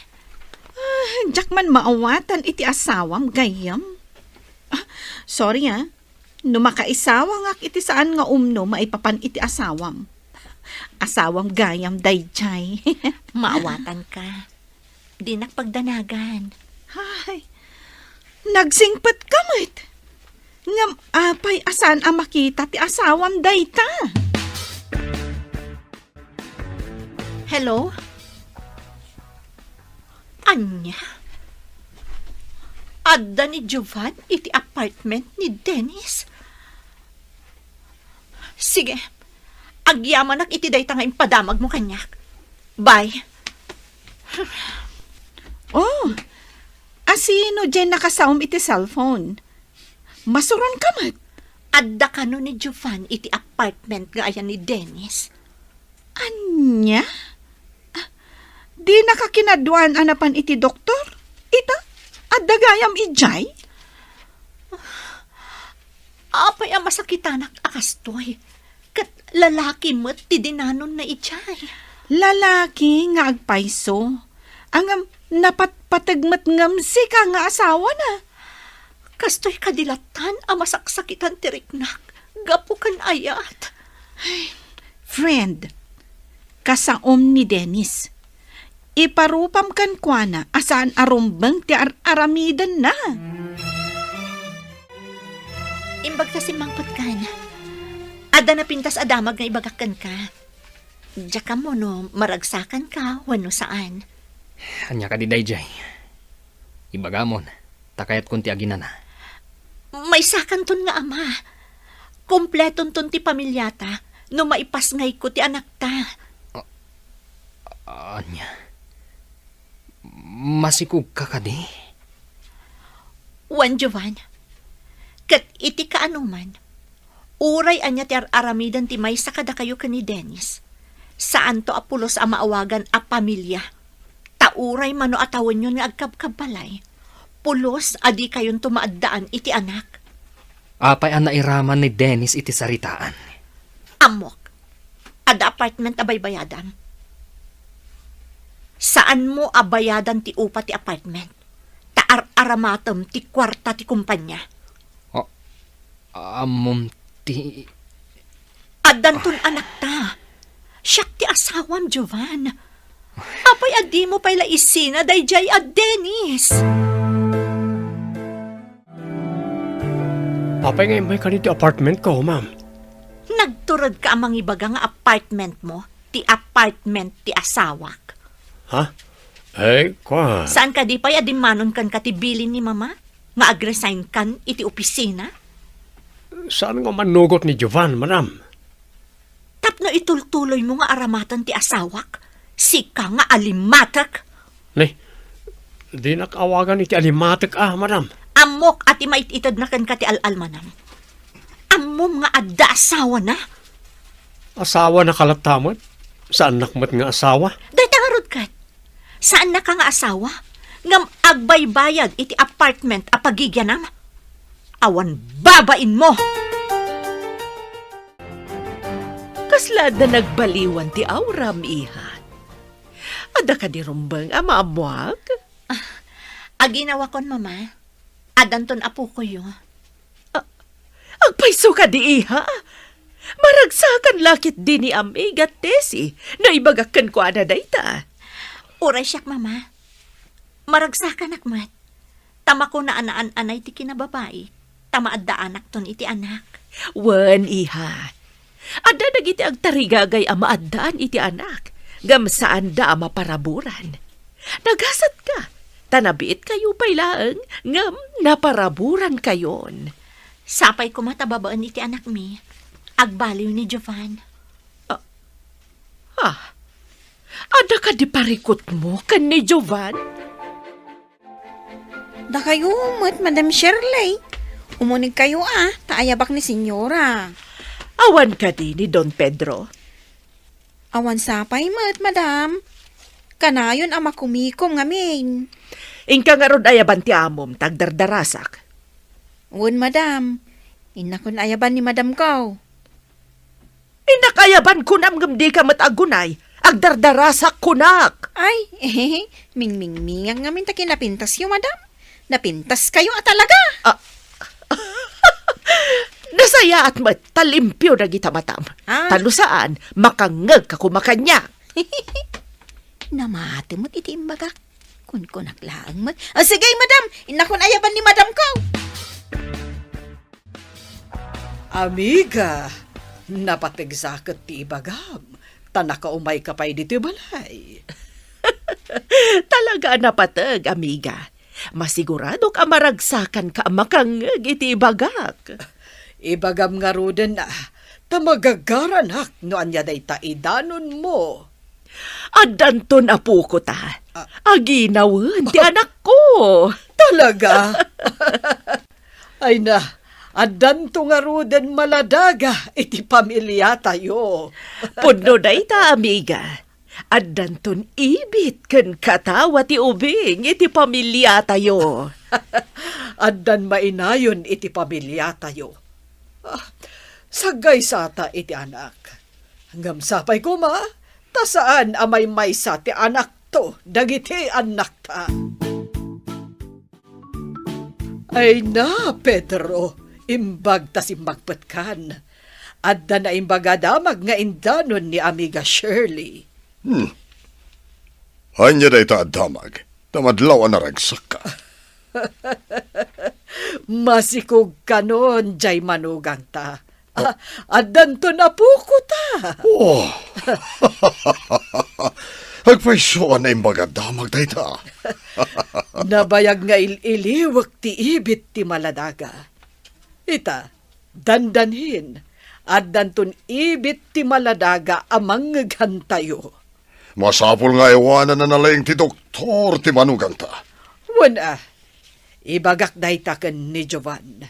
Ah, diak man maawatan iti asawam, gayyem. Ah, sorry, ah. No makaisawangak iti saan nga umno maipapan iti asawam. Asawam gayam daydiay. Maawatanka. Dinak pagdanagan. Ay, nagsingpetka met. Ngem apay a saan a makita ti asawam dayta? Hello? Ania? Adda ni Jovan iti apartment ni Dennis? Sige, agyamanak iti dayta nga impadamagmo kaniak. Bye. Oh, asino diay nakasaom iti cellphone? Masuronka met. Adda kano ni Jovan iti apartment nga ayan ni Dennis? Ania? Ah, dinaka kinaduan a napan iti doktor? Ita, adda gayam idiay? Apay a masakitanak a kastoy? Ket lalaki met ti dinanonna idiay. Lalaki nga agpayso. Ngem napatpateg met ngem sika nga asawana. Kastoy kadi lattan a masaksakitan ti riknak gapu ken ayat. Ay, friend, kasaom ni Dennis. Iparupam kenkuana a saan a rumbeng ti ar-aramidenna. Imbag ta simmangpetkan, adda napintas a damag nga ibagak kenka. Diak ammo no maragsakanka wenno saan. Ania kadi daydiay? Ibagamon, ta kayatkon ti aginana. Maysakanton nga ama. Kompletonton ti pamiliata no maipasngayko ti anakta. A-, ania? Masikogka kadi? Wen, Jovan. Ket iti kaanoman, Uray ania ti ar-aramiden ti maysa kadakayo ken ni Dennis, saanto a pulos a maawagan a pamilia. Ta uray mano a tawenyon nga agkabkabbalay, pulos a dikayonto maaddaan iti anak. Apay a nairaman ni Dennis iti saritaan? Ammok. Adda apartment a baybayadam. Saanmo a bayadan ti upa ti apartment. Ta ar-aramatem ti kuarta ti kumpanya. A-, ammom ti Addanton anakta. Siak ti asawam, Jovan. Apay a dimo pay la isina daydiay a Dennis? Apay nga immayka iti apartment ko, ma'am? Nagturedka a mangibaga nga apartment mo, ti apartment ti asawak. Ha? Ay, kwa. Saan kadi pay a dimmanon kenka ti bilin ni Mama nga agresign kan iti opisina? Saan nga mannugot ni Jovan, madam? Tapno itultuloymo nga aramaten ti asawak, sika nga alimatek. Ne, dinak awagan iti alimatek a, madam. Ammok a ti mait-itedna kenka ti al-almanam. Ammom nga adda asawana. Asawana ka latta met? Saannak met nga asawa? Dayta ngarud ket. Saannaka nga asawa, ngem agbaybayad iti apartment a pagigianam? Awan babainmo! Kasla adda nagbaliwan ti auram, iha? Adda kadi rumbeng a maammuak? Ah, aginawakon, Mama. Addanton apokoyo. A-, agpayso kadi, iha? Maragsakan la ketdi ni Amiga Tessie no ibagak kenkuana dayta. Uray siak, Mama. Maragsakanak met. Ta makuna a naan-anay ti kinababai, ta maaddaanakton iti anak. Wen, iha. Adda dagiti agtarigagay a maaddaan iti anak, ngem saanda a maparaburan. Nagasatka, ta nabiitkayo pay laeng, ngem naparaburankayon. Sapay koma ta babaen iti anakmi, agbaliw ni Jovan. Ah, ha? Adda kadi parikutmo ken ni Jovan? Dakayo met, Madam Shirley. Umunegkayo a, ta ayabak ni Senyora. Awan kadi ni Don Pedro? Awan sapay met, Madam. Kanayon a makumikom ngamin. Inka ngarud ayaban ti amom, ta agdardarasak. Wen, Madam. Innakon ayaban ni Madam ko. Innak ayaban kunam ngem dika met agunay, agdardarasak kunak. Ay, eh, mingmingmingan ngamin ta kinapintasyo, madam. Napintaskayo a talaga. Ah. Nasayaat met ta limpio dagita matam. Ah. Ta no saan, makangngegka koma kaniak. Namati met iti imbagak. Kunkunak laeng met. Ah, sige, madam. Innakon ayaban ni madam ko. Amiga, napateg sa ket ti ibagam, ta nakaumayka pay ditoy balay. Talaga a napateg, amiga. Masiguradok a maragsakanka a makangngeg iti ibagak. Ibagam ngaruden a, ta magagaranak no ania dayta idanonmo. Addanton apoko ta. Ah. Aginawen ti anakko. Talaga? Ay na, addanto ngaruden maladaga iti pamiliatayo. Pudno dayta, amiga. Addanton ibit ken katawa ti ubing iti pamiliatayo. Addan mainayon iti pamiliatayo. Ah, saggaysata iti anak. Ngem sapay koma, ta saan a maymaysa ti anakto dagiti annakta. Ay na, Pedro, imbag ta simmagpetkan. Adda naimbag a damag nga indanon ni Amiga Shirley. Hmm. Ania dayta a damag? Ta madlaw a naragsakka. Masikog kanon, jay manugangta. Ah, addanton apoko ta. Oh. Agpayso a naimbag a damag dayta. Nabayag nga il-iliwek ti ibit ti maladaga. Ita, dandanhin, addanton ibit ti maladaga a mangngeghantayo. Masapul nga aywananna laeng ti doktor ti manugangta. Wen a, ibagak dayta ken ni Jovan.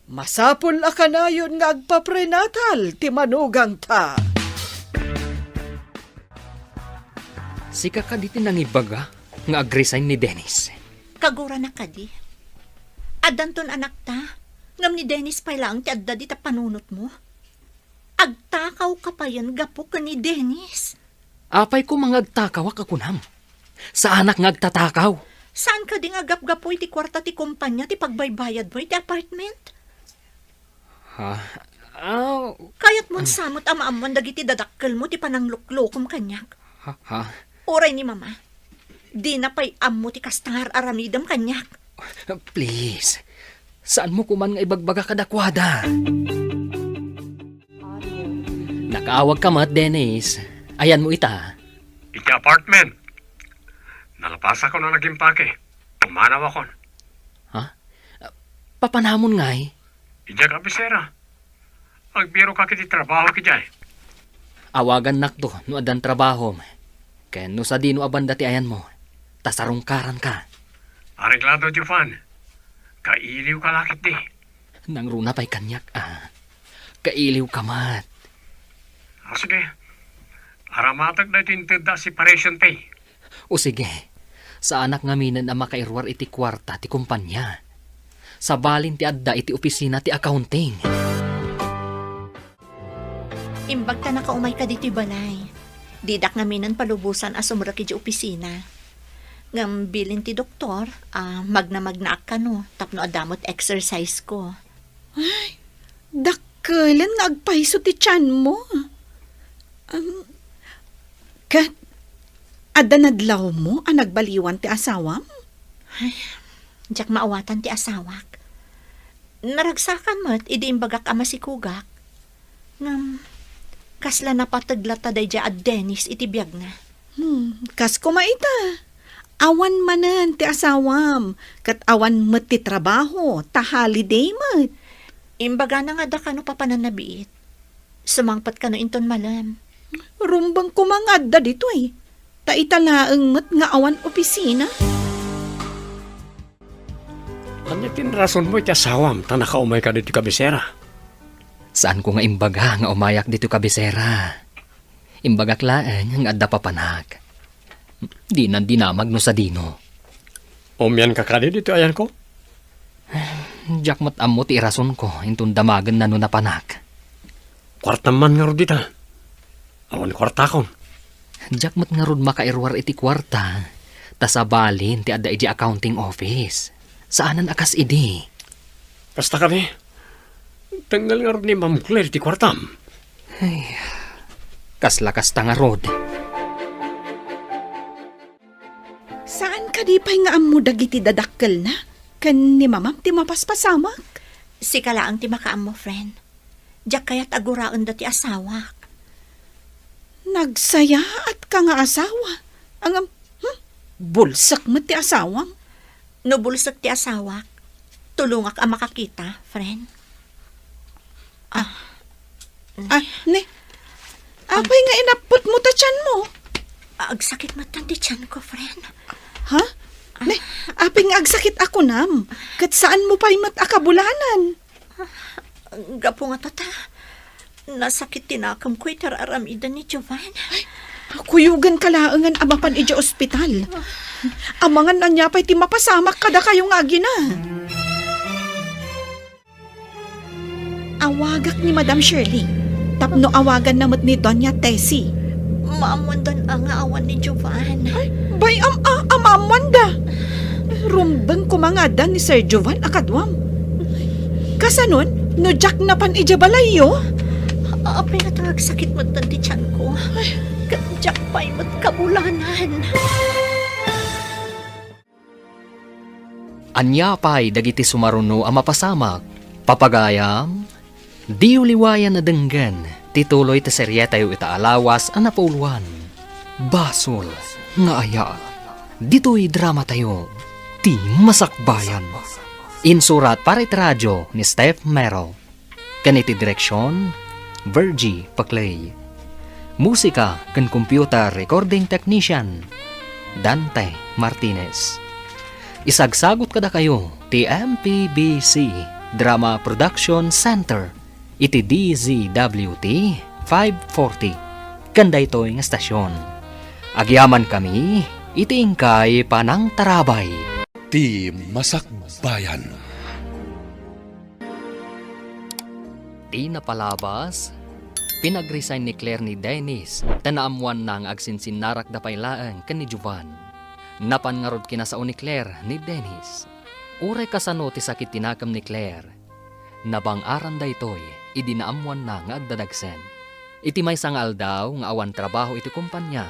Masapul a kanayon nga agpaprenatal ti manugangta. Sika kadi ti nangibaga nga agresign ni Dennis? Kagurana kadi. Addanton anakta, ngem ni Dennis pay laeng ti adda dita panunotmo. Agtakawka payen gapu ken ni Dennis. Apay koma nga agtakawak a kunam? Saanak nga agtatakaw. Saan kadi nga gapgapu iti kuarta ti kumpanya ti pagbaybayadmo iti apartment? Ha? Aw. Kayatmon sa met a maammuan dagiti dadakkelmo ti panangluklokom kaniak? Ha? Ha? Uray ni Mama, dina pay ammo ti kasta nga ar-aramidem kaniak. Please, saanmo koman nga ibagbaga kadakuada. Nakaawagka met, Dennis. Ayanmo ita? Iti apartment. Nalapasakon a nagimpake. Pumanawakon. Ha? Papanamon ngay? Idiay kabisera. Agbirok iti trabaho idiay. Awagannakto no addan trabahom. Ken no sadino a banda ti ayanmo, ta sarungkaranka. Areglado, Jovan. Kailiwka la ketdi. Nangruna pay kaniak, a. Kailiwka met. A, sige. Aramatek daytoy intedda a separation pay. O sige, saanak ngaminen a makairuar iti kuarta ti kumpanya. Sabalin ti adda iti opisina ti accounting. Imbag ta nakaumayka ditoy balay. Didak ngaminen palubosan a sumrek idiay opisina. Ngem bilin ti doktor a magnamagnaak kano tapno adda met exercise ko. Ay, dakkelen nga agpayso ti tianmo. Am, ket, adda nadlawmo a nagbaliwan ti asawam? Ay, diak maawatan ti asawak. Naragsakan met idi imbagak a masikogak. Ngem, kasla napateg latta daydiay a Dennis iti biagna. Hmm, kas koma ita. Awan manen ti asawam, ket awan met ti trabaho, ta holiday met. Imbagana nga adda kano papanannabiit. Sumangpet kano inton malem. Rumbeng koma nga adda ditoy. Ta ita laeng met nga awan opisina. Ania ti inrasonmo iti asawam ta nakaumayka ditoy kabisera? Saanko nga imbaga nga umayak ditoy kabisera. Imbagak laeng nga adda papanak. Dinan dinamag no sadino. Umianka kadi ditoy ayanko? Diak met ammo ti irasonko inton damagenna no napanak. Kuartam man ngarud dita. Awan kuartakon. Diak met ngarud makairuar iti kuarta, ta sabalin ti adda idiay accounting office. Saanen a kas idi. Kasta kadi? Tengngel ngarud ni Ma'am Claire ti kuartam. Ay, kasla kasta ngarud. Saan kadi pay nga ammo dagiti dadakkelna ken ni Mamam ti mapaspasamak? Sika laeng ti makaammo, friend. Diak kayat a guraenda ti asawak. Nagsayaatka nga asawa. Ngem, hmm? Bulsek met ti asawam. No bulsek ti asawak, tulongak a makakita, friend. Ah. Ah, ne. Apay nga inapputmo ta tianmo? Agsakit met ti tianko, friend. Ha? Ne, apay nga agsakit a kunam? Ket saanmo pay met a kabulanan? Gapu ngata ta, nasakit ti nakemko iti ar-aramiden ni Jovan. Ay, kuyogenka laengen a mapan idiay ospital. Amangan ania pay ti mapasamak kadakayo nga agina. Awagak ni Madam Shirley, tapno awaganna met ni Doña Tessie. Maammoandan a nga awan ni Jovan. Ay, bay-am a, a maammoanda. Rumbeng koma nga adda ni Sir Jovan a kaduam. Kasanon, no diak napan idiay balayyo? Apay nga agsakit met ti tianko. Ket diak pay met kabulanan. Ania pay dagiti sumaruno a mapasamak? Papagayam, diyo liwayan a denggen ti tuloy ti serietayo ita a lawas a napuloan, Basol nga Ayat. Ditoy dramatayo, Ti Masakbayan. Insurat para iti radio ni Steph Mero. Ken iti direksion, Virgie Paclay. Musika ken computer recording technician, Dante Martinez. Isagsagut kadakayo ti M P B C. Drama Production Center iti D Z W T five forty ken daytoy nga estasion. Agyamankami iti inkay panangtarabay. Ti Masakbayan. Ti napalabas, pinag-resign ni Claire ni Dennis ta naammoanna nga agsinsinnarakda pay laeng ken ni Jovan. Napan ngarud kinasao ni Claire ni Dennis. Uray kasano ti sakit ti nakem ni Claire, nabang-aran daytoy idi naammoanna nga agdadagsen. Iti maysa nga aldaw nga awan trabaho iti kompania,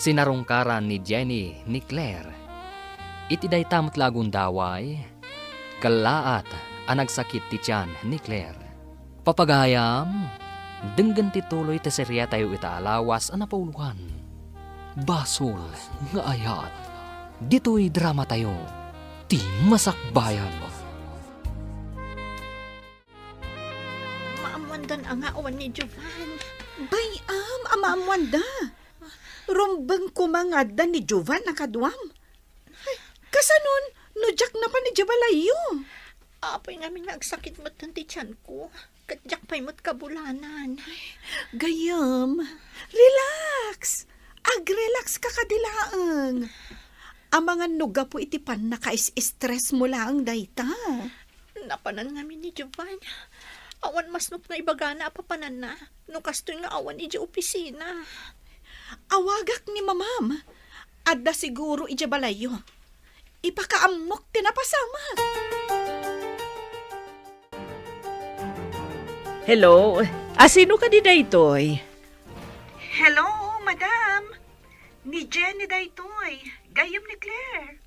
sinarungkaran ni Jenny ni Claire. Iti dayta met la a gundaway, kellaat a nagsakit ti tian ni Claire. Papagayam, denggen ti tuloy ti seriatayo ita a lawas a napauluan. Basol nga ayat. Ditoy dramatayo, ti masakbayan. Maammoandan a nga awan ni Jovan. Bay-am a maammoanda. Rumbeng koma nga adda ni Jovan a kaduam. Kasanon, no diak napan idiay balayyo? Apay ngamin nga agsakit metten ti tianko, ket diak pay met kabulanan. Gayyem, relax. Agrelax ka kadi laeng. Amangan no gapu iti pannakais-stress mo laeng dayta. Napanan ngamin ni Jovan. Awan masnop nga ibagana a papananna no kastoy nga awan idiay opisina. Awagak ni mamam. Adda siguro idiay balayyo. Ipakaammok ti napasamak. Hello? A, sino kadi daytoy? Hello, madam. Ni Jenny daytoy. Gayyem ni Claire.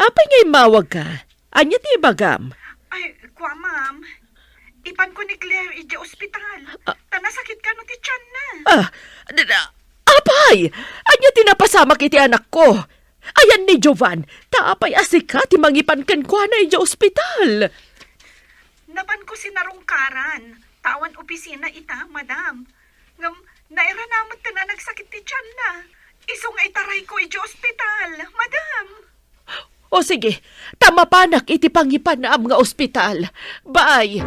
Apay nga immawag ka? Ania ti ibagam? Ay, kua, ma'am. Ipanko ni Claire idiay ospital. Ah. Ta nasakit kano ti tianna. Ah, d-, d-, apay! Ania ti napasamak iti anakko? Ayan ni Jovan, ta apay a sika ti mangipan kenkuana idiay ospital? Napanko sinarungkaran, ta awan opisina ita, madam. Ngem, nairana metten a nagsakit ti tianna. Isu nga itarayko idiay ospital, madam. O sige, ta mapanak iti pangipanam nga ospital. Bye!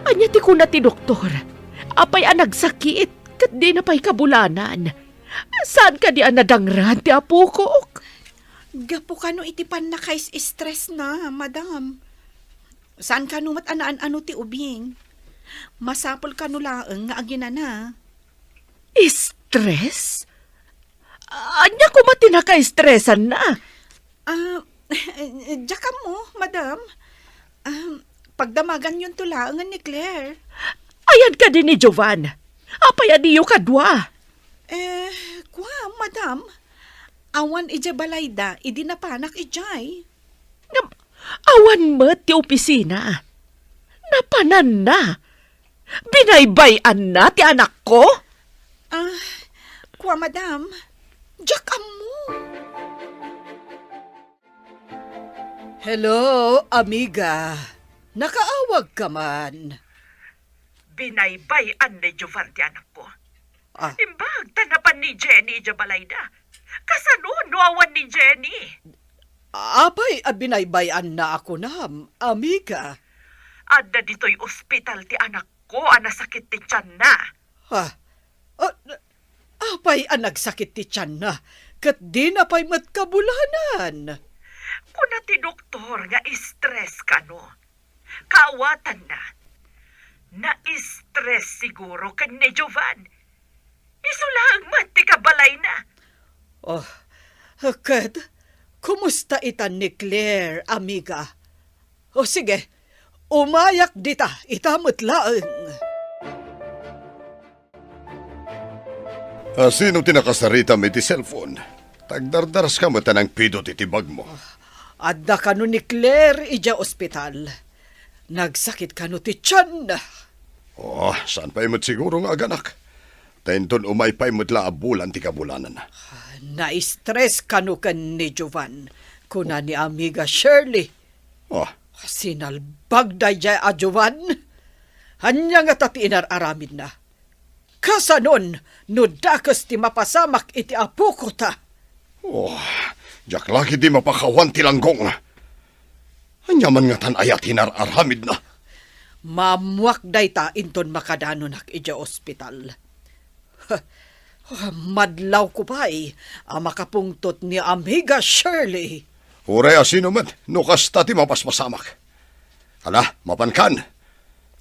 Ania ti kuna ti doktor? Apay a nagsakit ket dina pay kabulanan? Saan kadi a nadangran ti apokok? Gapu kano iti pannakais-stress na, madam. Saan kano met a naan-ano ti ubing? Masapul kano laeng nga aginana. Stress? Ania koma ti nakaestresanna? Ah, diak ammo, madam. Ah, pagdamaganyonto laengen ni Claire. Ayan kadi ni Jovan? Apay a diyo kadua? Eh, kua, madam. Awan idiay balayda idi napanak idiay. Ngem, awan met ti opisina. Napananna. Binaybay-anna ti anakko? Ah, kua, madam. Diak ammo. Hello, amiga. Nakaawag ka man. Binaybay-an ni Jovan ti anakko. Ah. Imbag ta napan ni Jenny idiay balayda. Kasano no awan ni Jenny? Apay a binaybay-anna a kunam, amiga? Adda ditoy ospital ti anakko a nasakit ti tianna. Ha? Ah, apay a nagsakit ti tianna, ket dina pay met kabulanan? Kuna ti doktor nga stress kano. Kaawatanna, na-stress siguro ken ni Jovan. Isu laeng met ti kabalayna. Oh, ket kumusta itan ni Claire, amiga? O sige, umayak dita, ita met laeng. A, sino ti nakasaritam iti cellphone? Tagdardaraska met a nangpidot iti bagmo. Adda kano ni Claire idiay ospital. Nagsakit kano ti tian. Oh, saan pay met siguro nga aganak? Ta inton umay pay met la a bulan ti kabulananna. Na-stress kano ken ni Jovan, kuna ni amiga Shirley. Oh. Sinalbag daydiay a Jovan. Ania ngata ti inar-aramidna? Kasanon no dakes ti mapasamak iti apokota? Oh, diak la ketdi mapakawan ti langgong. Ania man ngatan aya ti inar-aramidna? Maammoak dayta inton makadanonak idiay ospital. Madlawko pay a makapungtot ni Amiga Shirley. Uray a sino met, no kasta ti mapaspasamak. Ala, mapankan.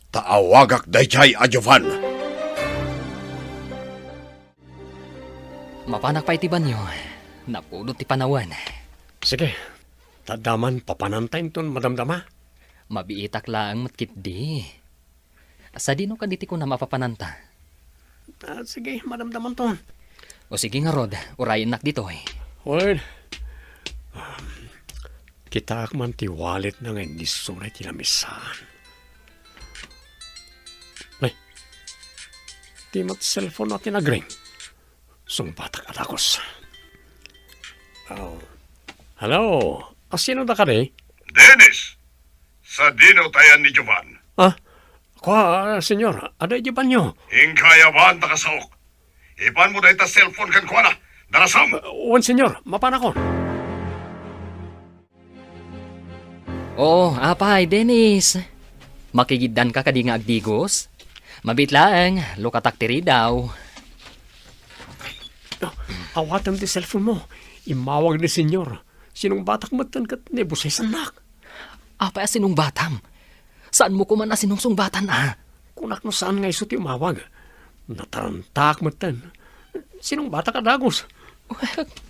Ta awagak daydiay a Jovan. Mapanak pay ti banio. Napudot ti panawen. Sige. Ta adda man papananta inton madamdama. Mabiitak laeng met ketdi. Sadino kadi ti kunam a papananta? Ah, sige, madamdamanton. O sige ngarud, urayennak ditoy. Wen, um, kitaak man ti walletna nga innisuna iti lamisaan. Ay, di met cellphone-na ti nagring. Sungbatak a dagus. Oh. Hello, asino da kadi? Dennis! Sadino tayan ni Jovan? Ah, kua, senyor, adda idiay banio. Inka, awan ta kasaok. Ipanmo dayta cellphone kenkuana. Darasam! Ah, wen, senyor, mapanakon. Oo, apay, Dennis. Makigiddanka kadi nga agdigos? Mabiit laeng, lukatak ti ridaw. Ah, awatem ti cellphone mo. Immawag ni senyor. Sinungbatak metten ket naibosesannak. Apay a sinungbatam? Saanmo koman a sinungsungbatan a? Kunak no saan nga isu ti umawag. Natarantaak metten. Sinungbatak a dagus.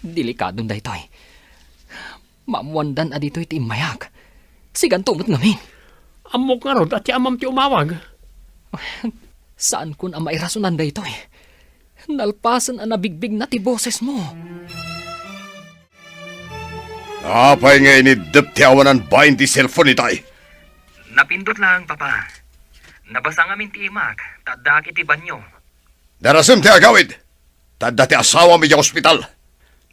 Delikadon daytoy. Maammoandan a ditoy ti immayak. Siganto met ngamin. Ammok ngarud a ti amam ti umawag. Saankon a mairasonan daytoy. Nalpasen a nabigbigna ti bosesmo. Apay nga iniddep ti awanan bain ti cellphone itay? Napindot laeng, Papa. Nabasa ngamin ti imak, ta addaak iti banio. Darasem ti agawid, ta adda ti asawam idiay ospital.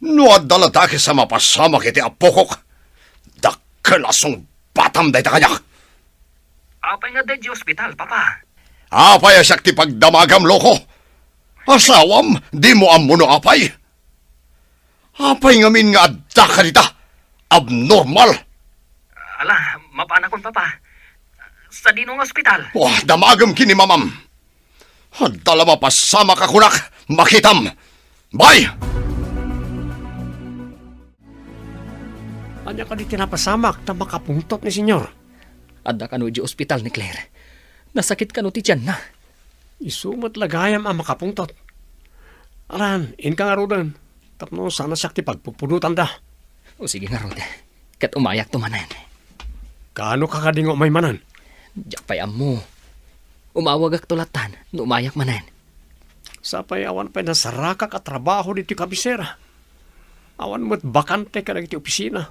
No adda la dakes a mapasamak iti apokok, dakkel a sungbatam dayta kaniak. Apay nga adda idiay ospital, Papa? Apay a siak ti pagdamagam, loko? Asawam, dimo ammo no apay? Apay ngamin nga adda kadita? Abnormal! Ala, mapanakon, Papa. Sadino nga ospital? Wah, damagem ken ni mamam. Adda la mapasamak a kunak, makitam. Bye! Ania kadi ti napasamak ta makapungtot ni Senyor? Adda kano idiay ospital ni Claire. Nasakit kano ti tianna. Isu met la gayam a makapungtot. Alan, inka ngaruden, tapno saan a siak ti pagpupudotanda. O sige ngarud, ket umayakto manen. Kaano ka kadi nga umay manen? Diak pay ammo. Umawagakto lattan no umayak manen. Sapay awan pay nasarakak a trabaho ditoy kabisera. Awan met bakante kadagiti opisina.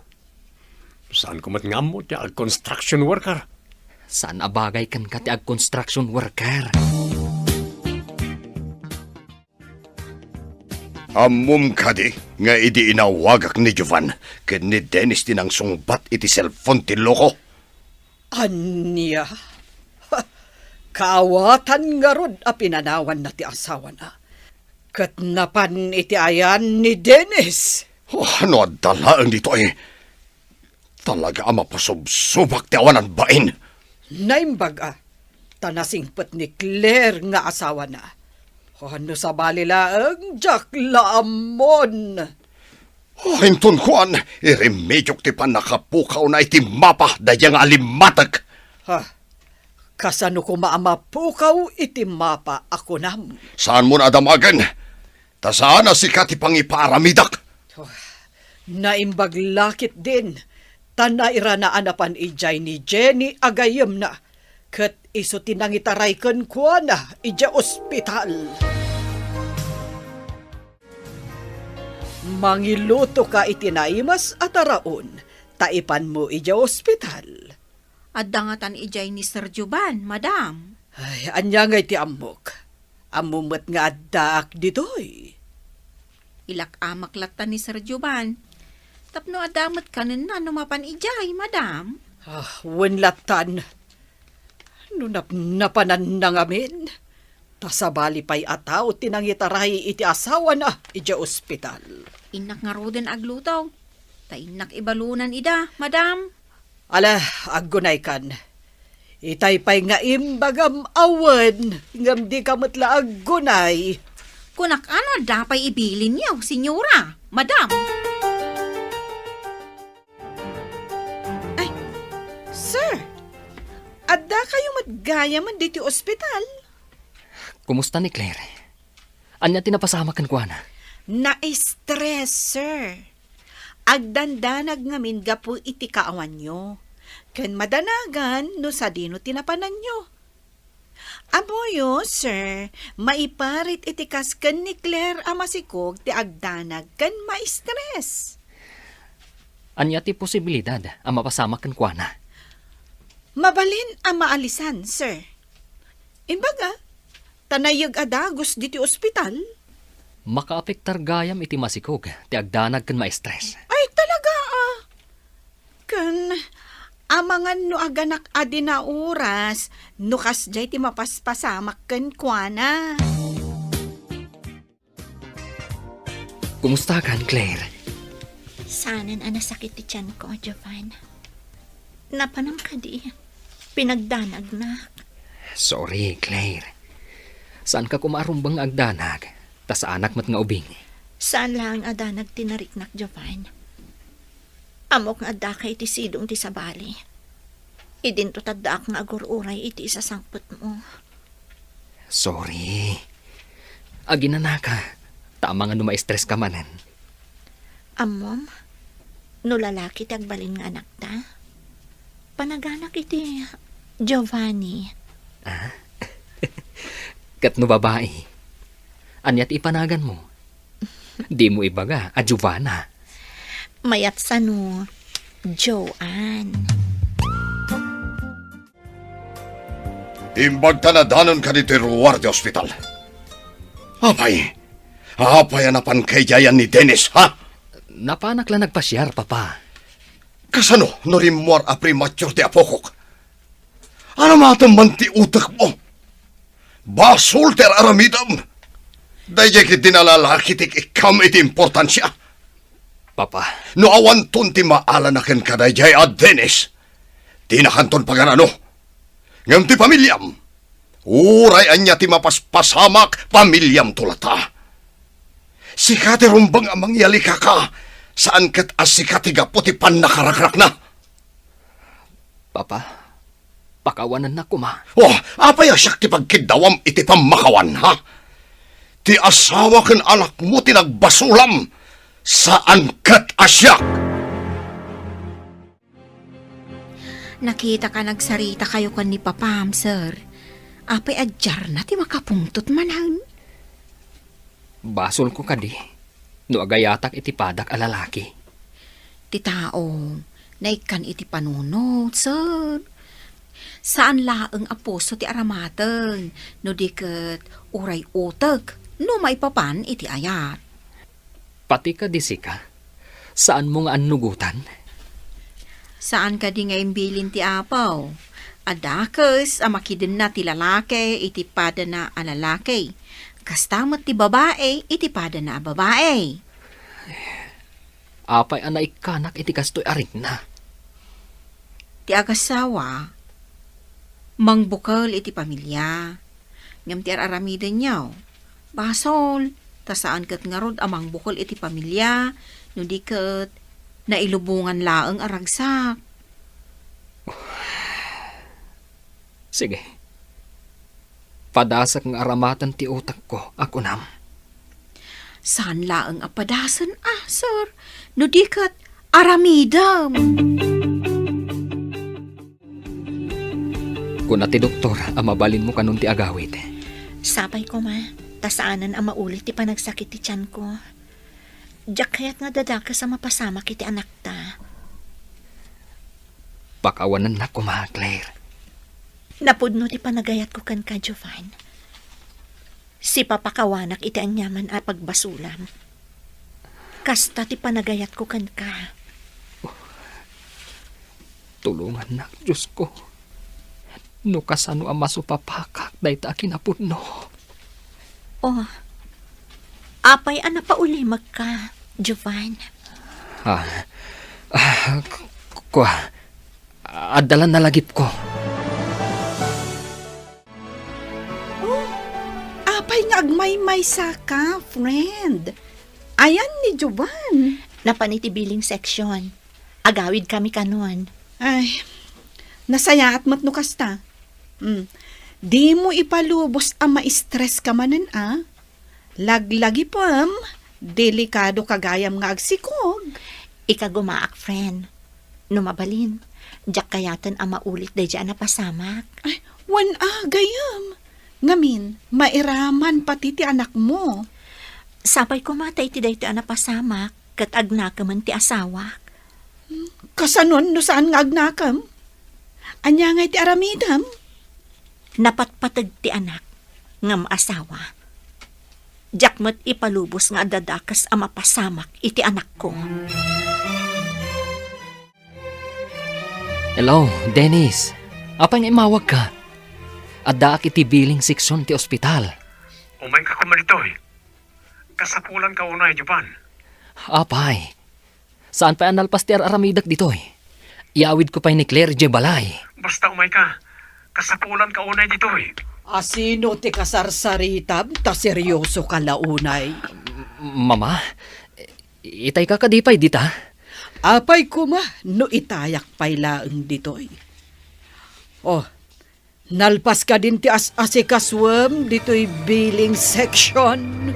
Saanko met nga ammo ti ag-construction worker. Saan a bagay kenka ti ag-construction worker. Ammom kadi nga idi inawagak ni Jovan ken ni Dennis ti nangsungbat iti cellphone ti loko? Ania? Ha, kaawatan ngarud a pinanawanna ti asawana. Ket napan iti ayan ni Dennis. Oh, no adda laeng ditoy. Talaga a mapasubsubak ti awanan bain. Naimbag a, ta nasingpet ni Claire nga asawana. Oh, no sabali laeng, diak la ammon. Oh, inton kuan, iremediok ti pannakapukawna iti mapa daydiay nga alimmatek. Ha? Kasano koma a mapukaw iti mapa a kunam? Saanmon a damagen, ta saan a sika ti pangipaaramidak. Oh, naimbag la ketdin, ta nairana a napan idiay ni Jenny a gayyemna, ket isu ti nangitaray kenkuana idiay ospital. Mangilutoka iti naimas a taraon, ta ipanmo idiay ospital. Adda ngatan idiay ni Sir Jovan, madam. Ay, ania ngay ti ammok? Ammom met nga addaak ditoy. Ilak-amak latta ni Sir Jovan. Tapno adda met kanenna no mapan idiay, madam. Ah, wen lattan. No napnapananna ngamin, ta sabali pay a tao ti nangitaray iti asawana idiay ospital. Innak ngaruden agluto, ta innak ibalunan ida, madam. Ala, aggunaykan. Itay pay nga imbagam a wen, ngem dika met la aggunay. Kunak, ano adda pay ibilinyo, senyora, madam? Ay, sir, adda kayo met gayamen ditoy ospital? Kumusta ni Claire? Ania ti napasamak kenkuana? Na-stress, sir. Agdandanag ngamin gapu iti kaawanyo. Ken madanagan no sadino ti napananyo. Ammoyo, sir, maiparit iti kas ken ni Claire a masikog ti agdanag ken ma-stress. Ania ti posibilidad a mapasamak kenkuana? Mabalin a maalisan, sir. Imbaga, ta nayeg a dagus ditoy ospital. Makaapektar gayam iti masikog ti agdanag ken ma-stress. Ay, talaga, ah. Ken, amangan no aganak a di nauras, no kasdiay ti mapaspasamak kenkuana. Kumusta kan, Claire? Saanen a nasakit ti tianko, Jovan. Napanam kadi, pinagdanagnak. Sorry, Claire. Saanka koma a rumbeng nga agdanag, ta saanak met nga ubing. Saan laeng a danag ti nariknak, Jovan. Ammok nga addaka iti sidong ti sabali. Idinto ti addaak nga agur-uray iti isasangpetmo. Sorry. Aginanaka, ta amangan no ma-stress ka manen. Ammom, no lalaki ti agbalin nga anakta, panaganak iti Giovanni. Ah? Ket no babai, ania ti ipanaganmo? Dimo ibaga a Giovanna. Mayat sano, Joan. Imbag ta nadanonka ditoy ruar ti ospital. Apay, apay a napanka idiay ni Dennis, ha? Napanak la nagpasiar, Papa. Kasano no rimmuar a premature ti apokok? Ano matem man ti utekmo? Basol ti ar-aramidem. Daydiay ketdi a lalaki ti ikkam iti importansia. Papa. No awanton ti maalana kenka daydiay a Dennis, dinakanton pagan-ano. Ngem ti pamiliam, uray ania ti mapaspasamak, pamiliamto latta. Sika ti rumbeng a mangyali, kaka, saan ket a sika ti gapu ti pannakarakrakna. Papa, pakawanennak koma. Oh, apay a siak ti pagkiddawam iti pammakawan, ha? Ti asawa ken anakmo ti nagbasolam, saan ket a siak. Nakitaka nagsaritakayo ken ni Papam, sir. Apay a diarna ti makapungtot manen? Basolko kadi no agayatak iti padak a lalaki? Ti tao, naikkan iti panunot, sir. Saan laeng a puso ti aramateng, no di ket uray utek, no maipapan iti ayat. Pati kadi sika, saanmo nga annugotan? Saan kadi nga imbilin ti Apo a dakes a makidenna ti lalaki iti padana a lalaki, kasta met ti babai iti padana a babai? Apay a naikkanak iti kastoy a rikna? Ti agasawa, mangbukel iti pamilia, ngem ti ar-aramidenyo, basol, ta saan ket ngarud a mangbukel iti pamilia, no di ket nailubongan laeng a ragsak. Sige. Padasek nga aramaten ti utekko a kunam. Saan laeng a padasen a, sir, no di ket aramidem. Kuna ti doktor a mabalinmo kanon ti agawid. Sapay koma, ta saanen a mauli ti panagsakit ti tianko. Diak kayat nga dadakes a mapasamak iti anakta. Pakawanennak koma, Claire. Napudno ti panagayatko kenka, Jovan. Sipapakawanak iti aniaman a pagbasolam. Kasta ti panagayatko kenka. Tulongannak, Diosko. No kasano a masupapakak dayta a kinapudno. Oh, apay a napaulimekka, Jovan? Ah, ah, k-, kua, Adda la nalagipko. Oh, apay nga agmaymaysa ka, friend? Ayan ni Jovan. Napan iti billing section. Agawid kami kanon. Ay, nasayaat met no kasta. Mm. Dimo ipalubos a ma-stress ka manen a. Laglagipem, delikado ka gayam nga agsikog. Ikagumaak, friend. No mabalin, diak kayaten a maulit daydiay a napasamak. Ay, wen a, gayam. Ngamin, mairaman pati ti anakmo. Sapay koma ta iti daytoy a napasamak, ket agnakemen ti asawak. Kasanon no saan nga agnakem? Ania ngay ti aramidem? Napatpateg ti anak, ngem asawa. Diak met ipalubos nga adda dakes a mapasamak iti anakko. Hello, Dennis. Apay nga immawagka? Addaak iti billing section ti ospital. Umayka koma ditoy. Kasapulanka unay, Jovan. Apay, saan pay a nalpas ti ar-aramidek ditoy? Iyawidko pay ni Claire idiay balay. Basta umayka. Kasapulanka unay ditoy. Asino ti kasarsaritam ta seryosoka la unay? M-, Mama, itayka kadi pay dita? Apay koma no itayak pay laeng ditoy? Oh, nalpas kadin ti as-asikasuem ditoy billing section?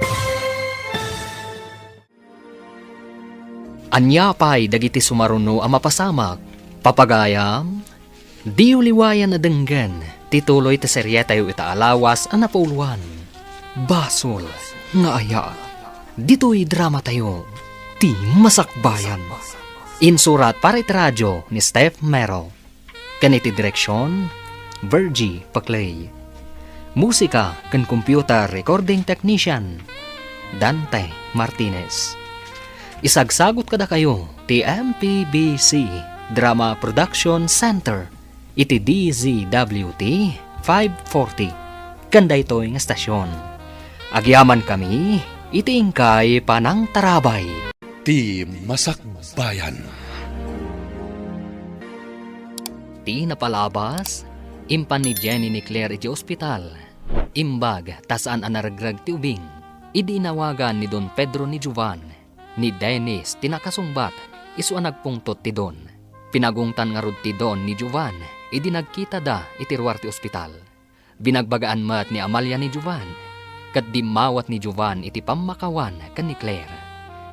Ania pay dagiti sumaruno a mapasamak? Papagayam, diyo liwayan a denggen ti tuloy ti serietayo ita a lawas a napauluan, Basol nga Ayat. Ditoy dramatayo, Ti Masakbayan. Insurat para iti radio ni Steph Mero. Ken iti direksion, Virgie Paclay. Musika ken computer recording technician, Dante Martinez. Isagsagut kadakayo ti M P B C Drama Production Center iti D Z W T five forty ken daytoy nga estasion. Agyamankami iti inkay panangtarabay. Ti Masakbayan. Ti napalabas, impan ni Jenny ni Claire iti ospital. Imbag ta saan a naregreg ti ubing. Idi inawagan ni Don Pedro ni Jovan, ni Dennis ti nakasungbat, isu a nagpungtot ti Don. Pinagungtan ngarud ti Don ni Jovan idi nagkitada iti ruar ti ospital. Binagbagaan met ni Amalia ni Jovan, ket dimmawat ni Jovan iti pammakawan ken ni Claire.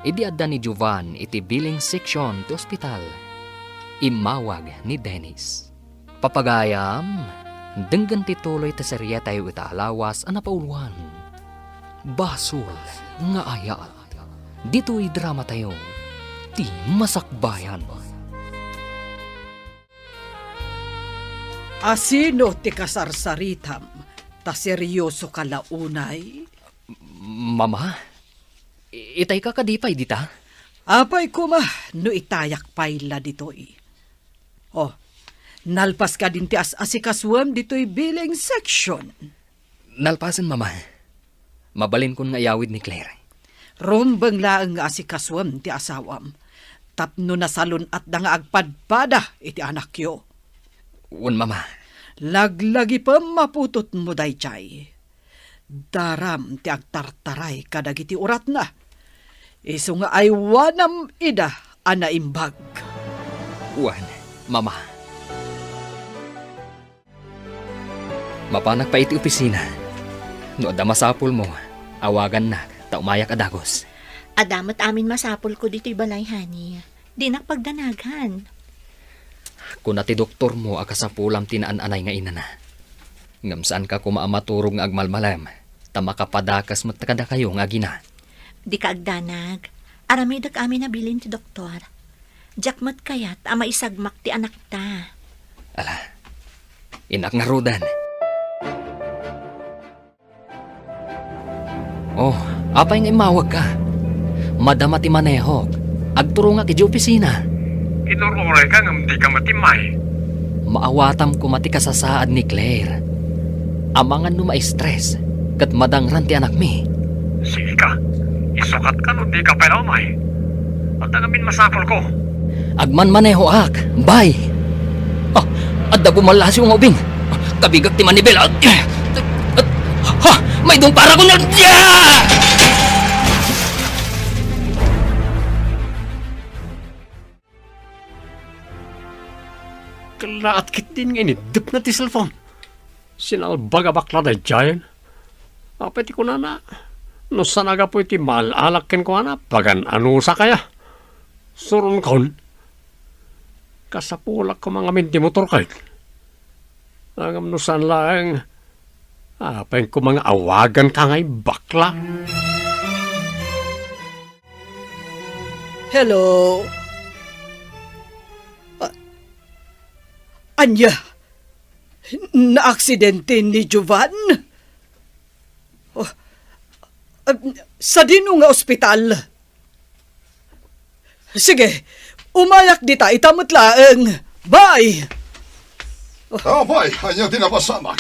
Idi adda ni Jovan iti billing section ti ospital, immawag ni Dennis. Papagayam, denggen ti tuloy ti serietayo ita a lawas a napauluan, Basol nga Ayat. Ditoy dramatayo, Ti Masakbayan. Asino ti kasarsaritam ta seryosoka la unay? Mama, i-, itayka kadi pay dita? Apay koma no itayak pay la ditoy. Oh, nalpas kadin ti as-asikasuem ditoy billing section? Nalpasen, Mama. Mabalinkon nga iyawid ni Claire. Rumbeng laeng nga asikasuem ti asawam tapno nasalun-atda nga agpadpada iti anakyo. Wen, Mama. Laglagipem a putotmo daydiay. Daram ti agtartaray kadagiti uratna. Isu nga aywanam ida a naimbag. Wen, Mama. Mapanak pay iti opisina. No adda masapulmo, awagannak ta umayak a dagus. Adda met amin masapulko ditoy balay, honey. Dinak pagdanagan. Kuna ti doktormo a kasapulam ti naan-anay nga inana. Ngem saanka koma a maturog nga agmalmalem, ta makapadakes met kadakayo nga agina. Dika agdanag. Aramidek amin a bilin ti doktor. Diak met kayat a maisagmak ti anakta. Ala, innak ngaruden. Oh, apay nga immawagka? Madama ti manehok. Agturongak idiay opisina. Inur-urayka ngem dika matimmay. Maawatam koma ti kasasaad ni Claire. Amangan no ma-stress ket madangran ti anakmi. Sige ka. Isukatka no dika pay la umay. Adda ngamin masapulko. Agmanmanehoak. Bye! Adda gumallasiw nga ubing. Kabigak ti manibela. Ha! Maidong para ko na! Kallaat ketdin nga iniddepna ti cellphone. Sinalbag a bakla daydiayen. Apay ti kunana? No saan a gapu iti maal-alak kenkuana, pagan-anusak aya? Suronkon, kasapulak koma ngamin ti motor ket. Ngem no saan laeng, apay koma nga awaganka nga ibakla? Hello? Ah, ania? Naaksidente ni Jovan? Oh, ah, sadino nga ospital? Sige, umayak dita ita met laeng. Bye! Oh. Apay, ania ti napasamak?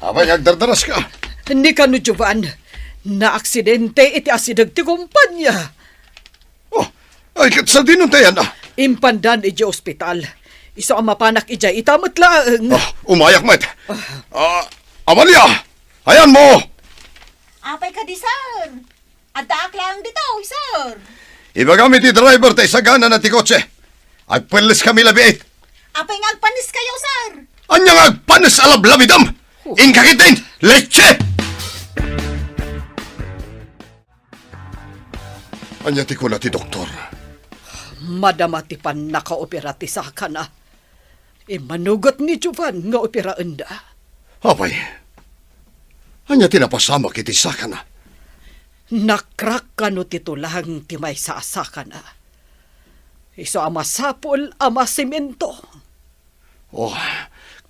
Apay nga agdardaraska? Ni kano, Jovan, naaksidente iti asideg ti kumpanya. Oh, ay, ket sadino ti ayanna? Impandan idiay ospital. Isu a mapanak idiay ita met laeng. Ah, umayak met. Ah. Ah, Amalia, ayanmo? Apay kadi, sir? Addaak laeng ditoy, sir. Ibagam iti driver ta isaganana ti kotse. Agpelleskami labiit. Apay nga agpanneskayo, sir? Ania nga agpannes a lablabidem? Oh. Inka ketdin, leche! Ania ti kuna ti doktor? Madama ti pannakaopera ti sakana. Immanugot ni Jovan nga operaenda. Apay, ania ti napasamak iti sakana? Nakrak kano ti tulang ti maysa a sakana. Isu a masapul a masemento. Oh,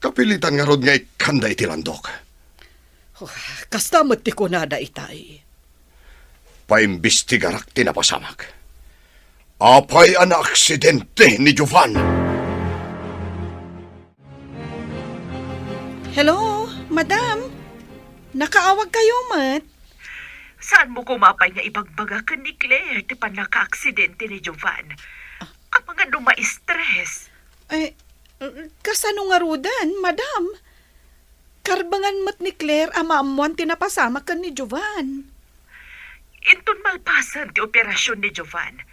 kapilitan ngarud nga ikkanda iti landok. Oh, kasta met ti kunada itay. Paimbestigarak ti napasamak. Apay a naaksidente ni Jovan? Hello, madam. Nakaawag kayo met? Saanmo koma pay nga ibagbaga ken ni Claire ti pannakaaksidente ni Jovan? Amangan no ma-stress. Eh, kasano ngaruden, madam? Karbengan met ni Claire a maammoan ti napasamak ken ni Jovan. Inton malpasen ti operasyon ni Jovan,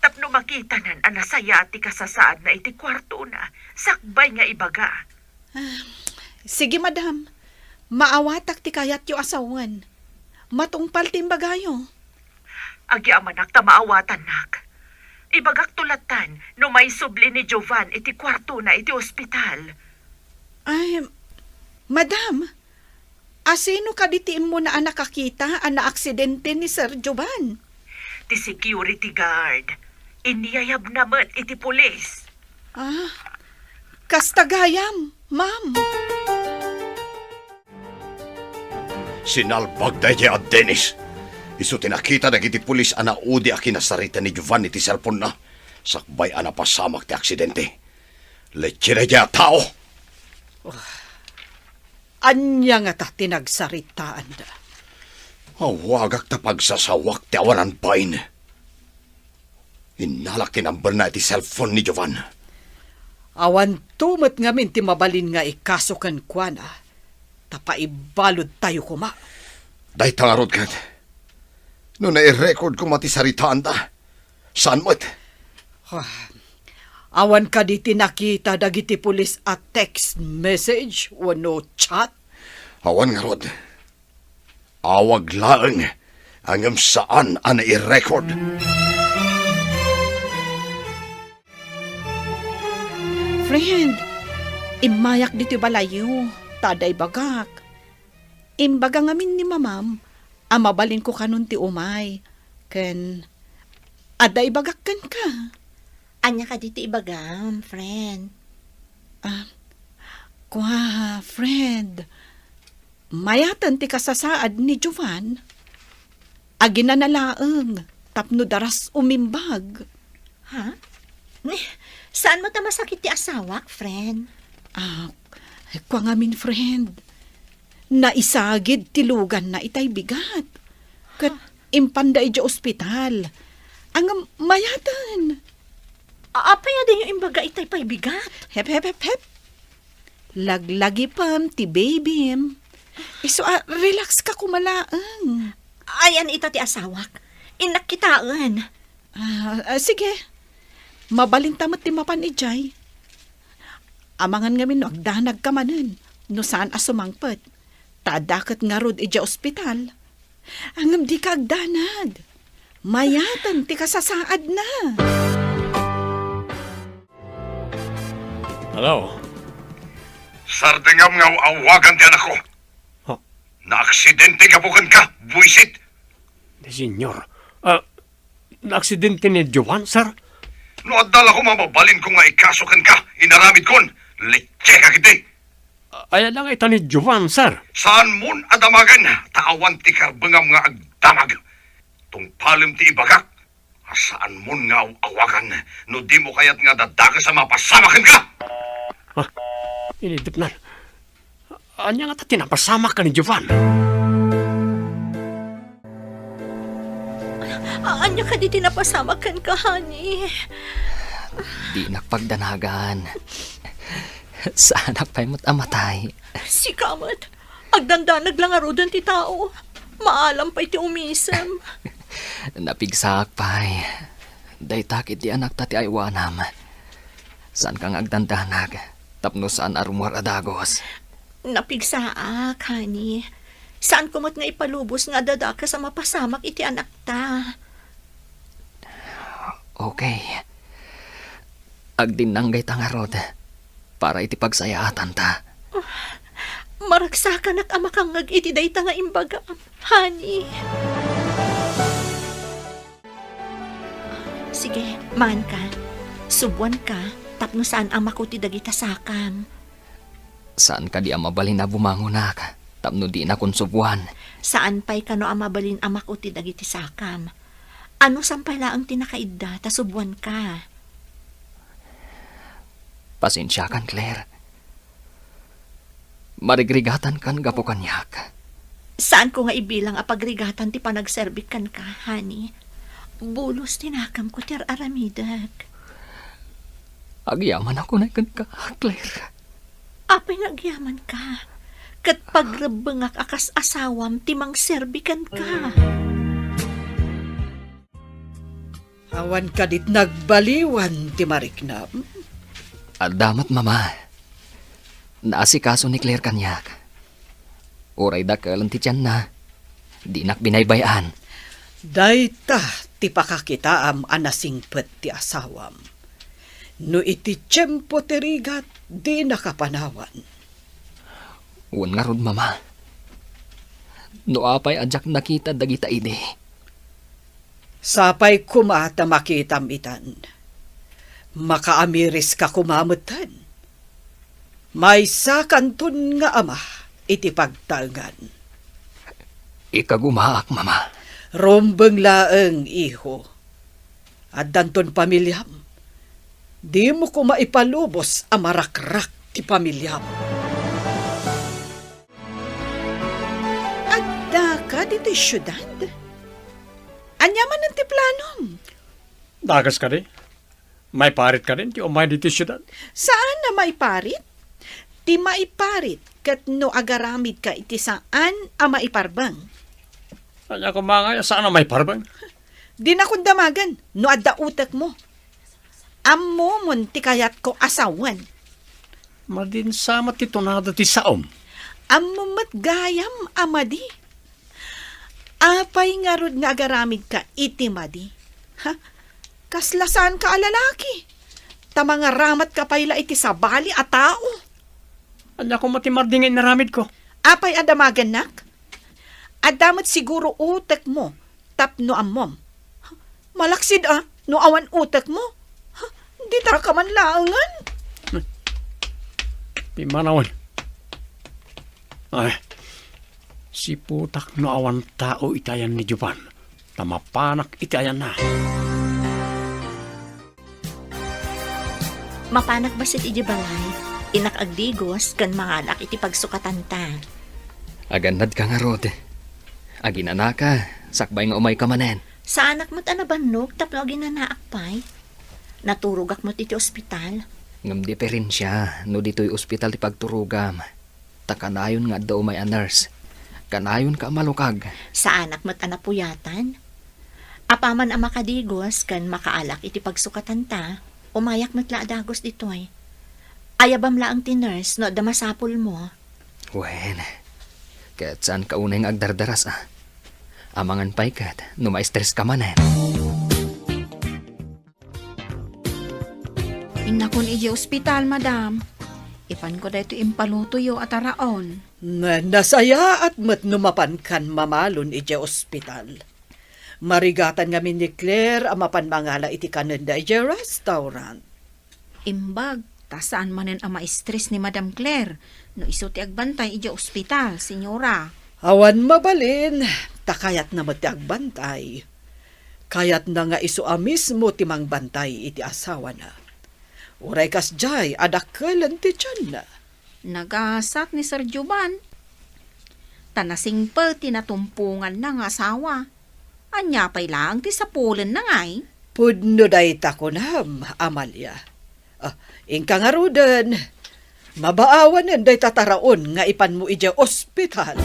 tapno makitanan a nasayaat ti kasasaadna iti kuartona, sakbay nga ibaga. Ah, sige, madam. Maawatak ti kayatyo a sawen. Matungpal ti imbagayo. Agyamanak ta maawatannak. Ibagakto lattan no maisubli ni Jovan iti kuartona iti ospital. Ay, madam, asino kadi ti immuna a nakakita a naaksidente ni Sir Jovan? Ti security guard. Inyayabna met iti pulis. Ah, kasta gayam, ma'am. Sinalbag daydiay a Dennis. Isu ti nakita dagiti pulis a naudi a kinasarita ni Jovan iti cellphone-na, sakbay a napasamak ti aksidente. Leche daydiay a tao! Ania ngata ti nagsaritaanda? Awagak ta pagsasawak ti awanan bain. Innalak ti number-na iti cellphone ni Jovan. Awanto met ngamin ti mabalin nga ikaso kenkuana, ta paibaludtayo koma. Dayta ngarud ket, no nai-record koma ti saritaanda, saan met? Ah, awan kadi ti nakita dagiti pulis a text message wenno chat? Awan ngarud. Awag laeng, ngem saan a nai-record. Friend, immayak ditoy balayyo, ta adda ibagak. Imbaga ngamin ni mamam a mabalinko kanon ti umay, ken adda ibagak kenka. Ania kadi ti ibagam, friend? Ah, kua, friend. Mayaten ti kasasaad ni Jovan. Aginana laeng tapno daras umimbag. Ha? Saanmo ta masakit ti asawak, friend? Ah, kua ngamin, friend. Naisagid ti luganna itay bigat. Ket impanda idiay ospital. Ngem mayaten. A-, apay a dinyo imbaga itay pay bigat? Hep, hep, hep, hep. Laglagipem ti babym. Isu a, relax ka koma laeng. Ayan ita ti asawak. Innak kitaen. Ah, ah, sige. Mabalinta met ti mapan idiay. Amangan ngamin no agdanagka manen, no saan a sumangpet. Ta adda ket ngarud idiay ospital. Ngem dika agdanag. Mayaten ti kasasaadna. Hello? Sardengam nga aw-awagan ti anakko. Ha? Naaksidente gapu kenka, buisit. Di, senyor. Ah, naaksidente ni Jovan, sir? No adda la koma mabalinko nga ikaso kenka, inaramidkon. Letseka ketdi. Aya la nga ita ni Jovan, sir. Saanmon a damagen, ta awan ti karbengam nga agdamag. Tungpalem ti ibagak, a saanmon nga aw-awagan no dimo kayat nga dadakes a mapasamak kenka. Ah, inidepnan. Ania ngata ti napasamak ken ni Jovan? Ania kadi ti napasamak kenka, honey? Dinak pagdanagan. Saanak pay met a matay. Sika met, agdandanag la ngaruden ti tao. Maalam pay ti umisem. Napigsaak pay. Dayta ketdi anakta ti aywanam. Saanka nga agdandanag tapno saan a rummuar a dagus. Napigsaak, honey. Saanko met nga ipalubos nga adda dakes a mapasamak iti anakta. Okay. Agdinnanggayta ngarud para iti pagsayaatanta. Maragsakanak a makangngeg iti dayta nga imbagam, honey. Sige, maanka. Subuanka tapno saan a makuti dagita sakam. Saan kadi a mabalin a bumangonak tapno dinakon subuan? Saan pay kano a mabalin a makuti dagiti sakam. Anusam pay laeng ti nakaidda ta subuanka. Pasensiakan, Claire. Marigrigatankan gapu kaniak. Saanko nga ibilang a pagrigatan ti panagserbik kenka, honey. Bulos ti nakamko ti ar-aramidek. Agyamanak unay kenka, Claire. Apay nga agyamanka? Ket pagrebbengak a kas asawam ti mangserbi kenka. Awan kadit nagbaliwan ti mariknam? Adda met, Mama. Naasikaso ni Claire kaniak. Uray dakelen ti tianna, dinak binaybay-an. Dayta ti pakakitaam a nasingpet ti asawam. No iti tiempo ti rigat, dinaka panawan. Wen ngarud, Mama. No apay a diak nakita dagita idi. Sapay koma ta makitam itan. Makaamiriska koma metten. Maysakanton nga ama iti pagtaengan. Ikagumaak, Mama. Rumbeng laeng, iho. Addanton pamiliam. Dimo koma ipalubos a marakrak ti pamiliam. Addaka ditoy siudad? Ania manen ti planom? Dakes kadi? Maiparit kadin ti umay ditoy siudad? Saan a maiparit? Ti maiparit ket no agaramidka iti saan a maiparbeng. Ania koma nga saan a maiparbeng? Dinakon damagen no adda utekmo. Ammomon ti kayatko a sawen. Madin sa met ti tunada ti saom. Ammom met gayam a madi. Apay ngarud nga agaramidka iti madi? Ha? Kasla saanka a lalaki. Ta mangaramatka pay la iti sabali a tao. Ania koma ti madi nga inaramidko? Apay a damagennak? Adda met siguro utekmo tapno ammom. Malaksid a, no awan utekmo. Ditaka man laengen. Pimmanawen. Ay, siputak no awan tao iti ayan ni Jovan, ta mapanak iti ayanna. Mapanak bassit idiay balay, innak agdigos ken manganak iti pagsukatanta. Agannadka ngarud. Aginanaka, sakbay nga umayka manen. Saanak met a nabannog tapno aginanaak pay. Naturogak met iti ospital. Ngem diferensia no ditoy ospital ti pagturogam. Ta kanayon nga adda umay a nurse. Kanayonka a malukag. Saanak met a napuyatan. Apaman a makadigos ken makaalak iti pagsukatanta, umayak met la a dagus ditoy. Ayabam laeng ti nurse no adda masapulmo. Wen, ket saanka unay nga agdardaras a. Amangan pay ket no ma-stress ka manen. Innakon idiay ospital, madam. Ipanko daytoy impalutoyo a taraon. Na-, nasayaat met no mapankan mamalon idiay ospital. Marigatan ngamin ni Claire a mapan mangala iti kanenda idiay restaurant. Imbag, ta saan manen a ma-stress ni Madam Claire no isu ti agbantay idiay ospital, senyora. Awan mabalin, ta kayatna met ti agbantay. Kayatna nga isu a mismo ti mangbantay iti asawana. Uray kasdiay a dakkelen ti tianna. Nagasat ni Sir Jovan. Ta nasingpet ti natumponganna nga asawa. Ania pay laeng ti sapulenna ngay? Pudno dayta kunam, Amalia. Ah, inka ngaruden. Mabaawanen dayta taraon nga ipanmo idiay ospital.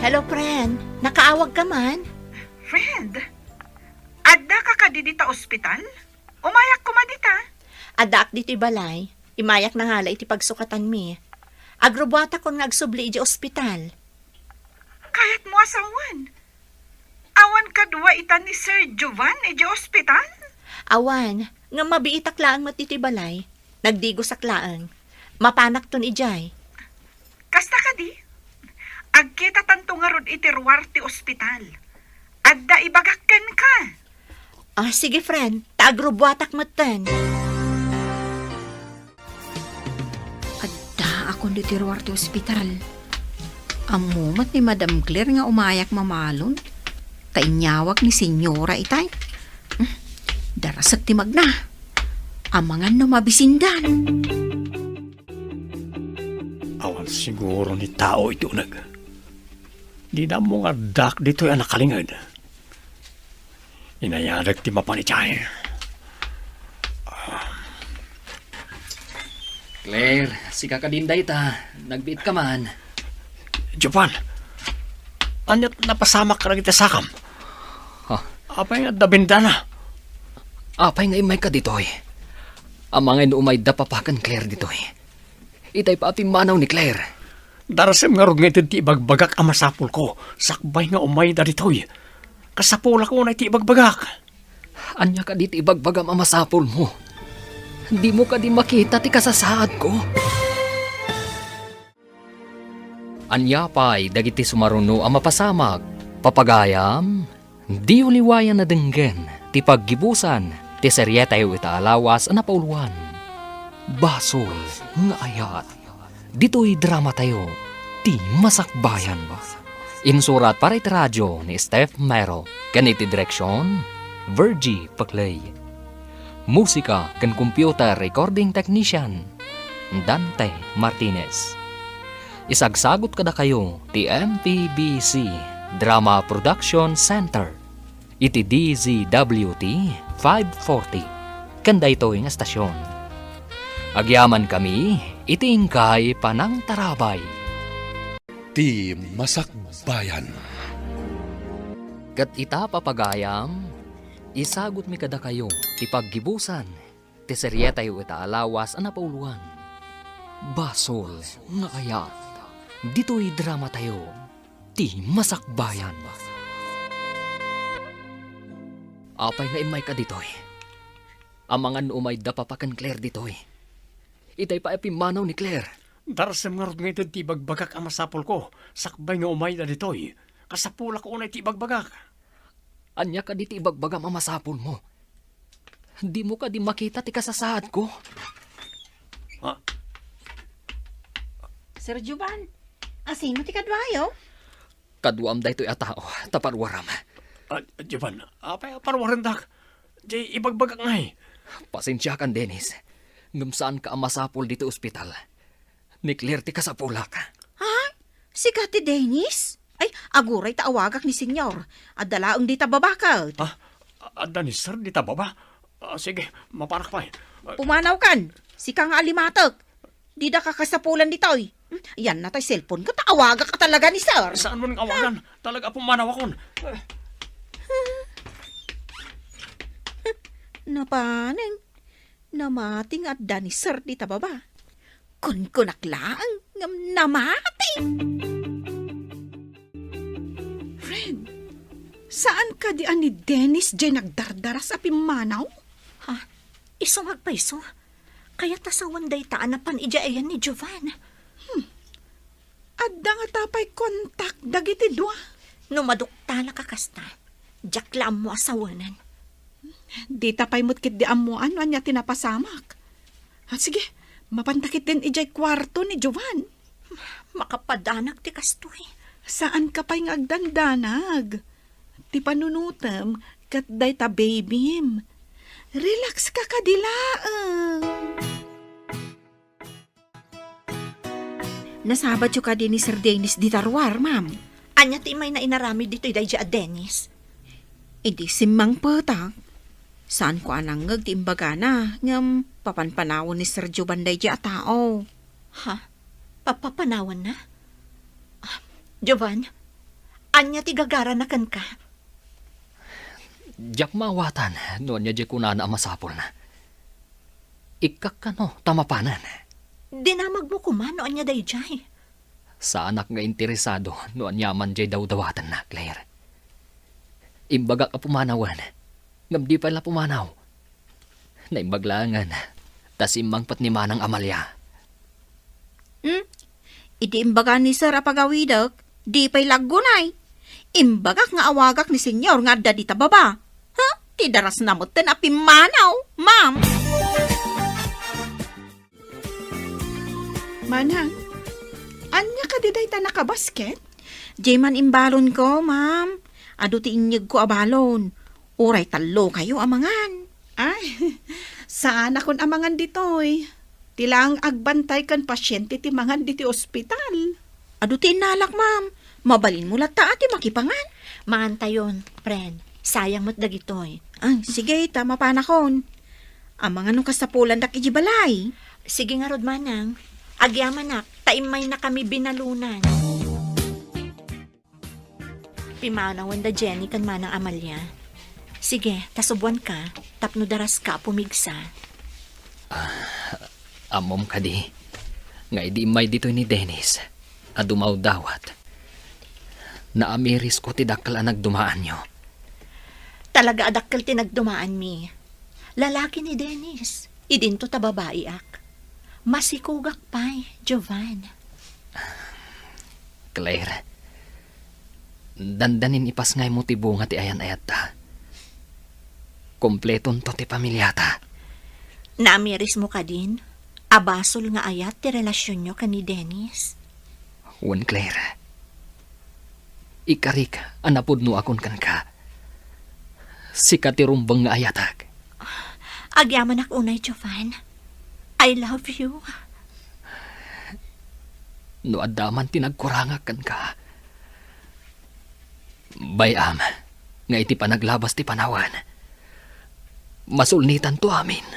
Hello, friend. Nakaawag ka man? Friend, adda ka kadi dita ospital? Umayak koma dita. Addaak ditoy balay. Imayak nangala iti pagsukatanmi. Agrubuatakon nga agsubli idiay ospital. Kayatmo a sawen? Awan kadua ita ni Sir Jovan idiay ospital? Awan, ngem mabiitak laeng met ditoy balay. Nagdigosak laeng. Mapanakton idiay. Kasta kadi? Agkitatanto ngarud iti ruar ti ospital. Adda ibagak kenka. Ah, sige, friend. Ta agrubuatak metten. Addaakon ditoy ruar ti ospital. Ammo met ni Madam Claire nga umayak mamalon. Ta inyawag ni Senyora itay. Hmm, darasek ti magna. Amangan no mabisindan. Awan siguro ni tao iti uneg. Dida ammo nga addak ditoy a nakalinged. Inayadek ti mapan idiay. Claire, sika kadin dayta. Nagbiit ka man. Jovan, ania't napasamak kadagiti sakam? Ha? Apay nga adda bendana? Apay nga immayka ditoy? Amangan no umayda papa ken Claire ditoy. Itay pa a pimmanaw ni Claire. Darasem ngarud nga ited ti ibagbagak a masapulko, sakbay nga umayda ditoy. Kasapulak unay ti ibagbagak. Ania kadi ti ibagbagam a masapulmo? Dimo kadi makita ti kasasaadko? Ania pay dagiti sumaruno a mapasamak? Papagayam, diyo liwayan a denggen ti paggibusan ti serietayo ita a lawas a napauluan. Basol nga ayat. Ditoy dramatayo, ti Masakbayan. Insurat para iti radio ni Steph Mero, ken iti direksion, Virgie Paclay. Musika ken computer recording technician, Dante Martinez. Isagsagut kadakayo ti M P B C Drama Production Center iti D Z W T five forty ken daytoy nga estasion. Agyamankami iti inkay panangtarabay. Ti Masakbayan. Ket ita, papagayam, isagutmi kadakayo ti paggibusan ti serietayo ita a lawas a napauluan. Basol nga ayat ditoy dramatayo, Ti Masakbayan. Apay nga immayka ditoy? Amangan no umayda papa ken Claire ditoy. Itay pa a pimmanaw ni Claire. Darasem ngarud nga ited ti ibagbagak a masapulko, sakbay nga umayda ditoy. Kasapulak unay ti ibagbagak. Ania kadi ti ibagbagam a masapulmo? Dimo kadi makita ti kasasaadko? Ah. Sir Jovan, asino ti kaduayo? Kaduam daytoy a tao, ta paruaram. Ah, Jovan, apay a paruarendak? Di ibagbagak ngay. Pasensiakan, Dennis. Ngem saanka a masapul ditoy ospital. Ni Claire ti kasapulak. Ha? Sika ti Dennis? Ay, aguray ta awagak ni Senyor. Adda laeng dita baba ket. Ha? Adda ni Sir dita baba? Ah, sige, mapanak pay. Ah, Pumanawkan, sika nga alimatek. Dida ka kasapulan ditoy. Hmm, yan na tay cellphone ko, ta awagak talaga ni sir. Saan mo nang awagan? Talaga pumanaw akon. Napanen, namati nga adda ni sir dita baba. Kunkunak laeng ngem namati. Fred, saan kadi a ni Dennis jay nagdardaras a pimmanaw? Ha? Isu nga agpayso. Kayat a sawen dayta a napan idiay ayan ni Jovan. Hmm. Adda ngata pay kontak dagiti dua? No maduktalak a kasta, diak la ammo a sawenen. Dita pay met ketdi ammoan no ania ti napasamak. Ah, sige, mapanta ketdin idiay kuarto ni Jovan. Makapadanak ti kastoy. Saanka pay nga agdandanag. Ti panunotem ket dayta babym. Relax ka kadi laeng. Nasabatyo kadi ni Sir Dennis dita ruar, ma'am? Ania ti imayna inaramid ditoy daydi a Dennis? Idi simmangpetak, saanko a nangngeg ti imbagana, ngem papanpanawen ni Sir Jovan daydi a tao. Ha? Papapanawanna? Ah, Jovan, ania ti gagarana kenka? Diak maawatan no ania diay kunana a masapulna. Ikkak kano ta mapanen. Dinamagmo koma no ania daydiay. Saanak nga interesado no aniaman diay dawdawatenna, Claire. Imbagak a pumanawen, ngem di pay la pumanaw. Naimbag laengen, ta simmangpet ni Manang Amalia. Hmm? Idi imbaga ni Sir a pagawidek, di pay la aggunay. Imbagak nga awagak ni Senyor nga adda dita baba. Ha? Ti darasna metten a pimmanaw, ma'am. Manang, ania kadi dayta nakabasket? Diay man imbalonko, ma'am. Adu ti inyegko a balon. Uray tallokayo a mangan. Ay, saanakon a mangan ditoy. Ti laeng agbantay ken pasiente ti mangan ditoy ospital. Adu ti innalak, ma'am. Mabalinmo latta a ti makipangan. Mangantayon, friend. Sayang met dagitoy. Ah, sige, ta mapanakon. Amangan no kasapulandak idiay balay. Sige ngarud, manang. Agyamanak, ta immaynakami binalunan. Pimanawen da Jenny ken Manang Amalia. Sige, ta subuanka, tapno daraska a pumigsa. Ah, ammom kadi nga idi immay ditoy ni Dennis a dumawdawat, naamirisko ti dakkel a nagdumaanyo. Talaga a dakkel ti nagdumaanmi. Lalaki ni Dennis, idinto ta babaiak. Masikogak pay, Jovan. Claire, dandanin ipasngaymo ti bunga ti ayan-ayatta. Kompletonto ti pamiliata. Naamirismo kadin a basol nga ayat ti relasionyo ken ni Dennis? Wen, Claire. Ikarik a napudnoakon kenka. Sika ti rumbeng nga ayatek. Agyamanak unay, Jovan. I love you. No adda man ti nagkurangak kenka, bay-am nga iti panaglabas ti panawen, masulnitanto amin.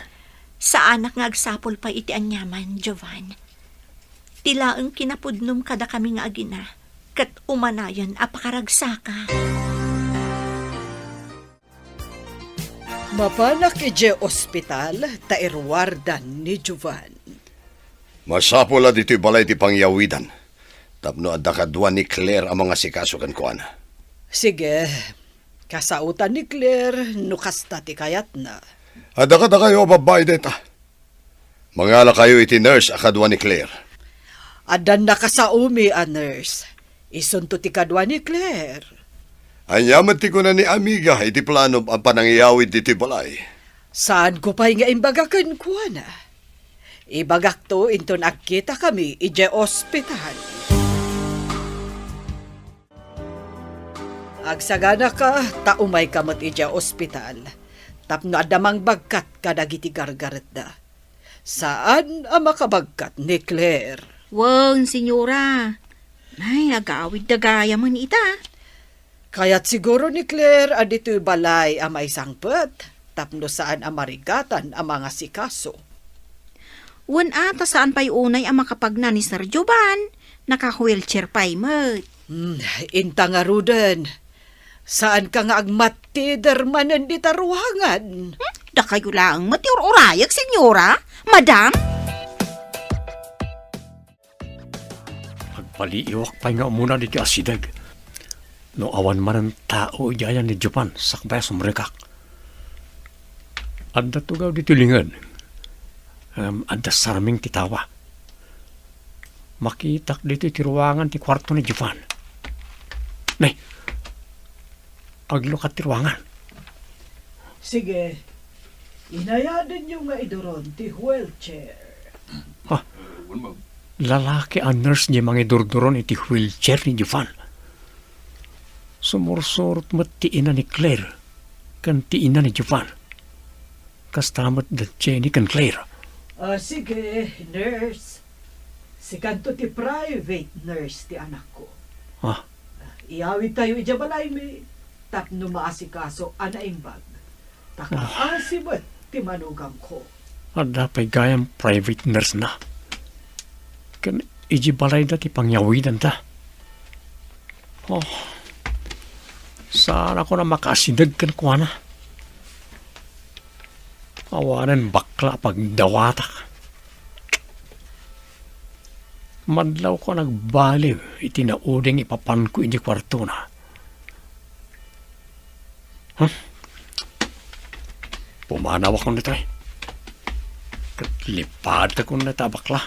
Saanak nga agsapul pay iti aniaman, Jovan. Ti laeng kinapudnom kadakami nga agina, ket umanayon a pakaragsaka. Mapanak idiay ospital ta iruardan ni Jovan. Masapul a ditoy balay ti pangyawidan, tapno adda kadua ni Claire a mangasikaso kenkuana. Sige, kasaotan ni Claire no kasta ti kayatna. Adda kadakayo a babbai dayta. Mangalakayo iti nurse a kadua ni Claire. Addan nakasaomi a nurse. Isunto ti kadua ni Claire. Ania met ti kuna ni amiga iti planom a panangyawid ditoy balay? Saanko pay nga imbaga kenkuana. Ibagakto inton agkitakami idiay ospital. Agsaganaka ta umayka met idiay ospital tapno adda mangbagkat kadagiti gargaretda. Saan a makabagkat ni Claire. Wen, senyora. Ay, agawidda gayamen ita. Kayat siguro ni Claire a ditoy balay a maisangpet, tapno saan a marigatan a mangasikaso. Wen a, ta saan pay unay a makapagna ni Sir Jovan. Naka-wheelchair pay met. Hmm, inta ngaruden. Saanka nga agmattider manen dita ruangan? Hmm? Dakayo laeng met ti ur-urayek, senyora? Madam? Agpaliiwak pay nga umuna ditoy asideg. No awan manen tao idiay ni Jovan, sakbay a sumrekak. Adda tugaw ditoy linged. Ngem adda sarming ti tawa. Makitak ditoy ti ruangan ti kuarto ni Jovan. Nay, aglukat ti ruangan. Sige, inayadenyo nga iduron ti wheelchair. Ha? Lalaki a nurse diay mangidurduron iti wheelchair ni Jovan. Sumursurot met ti ina ni Claire ken ti ina ni Jovan. Kasta met da Jenny ken Claire. Ah, sige, nurse. Sikanto ti private nurse ti anakko. Ah. Iyawidtayo idiay balaymi tapno maasikaso a naimbag. Ta kaasi met ti manugangko. Adda pay gayam private nurse na. Ken idiay balayda ti pangyawidanda. Oh. Saanakon a makaasideg kenkuana. Awanen bakla a pagdawatak. Madlawko a nagbaliw iti nauding ipapanko iti kuartona. Hmm? Pumanawakon ditoy. Ket lipadakon dayta a bakla.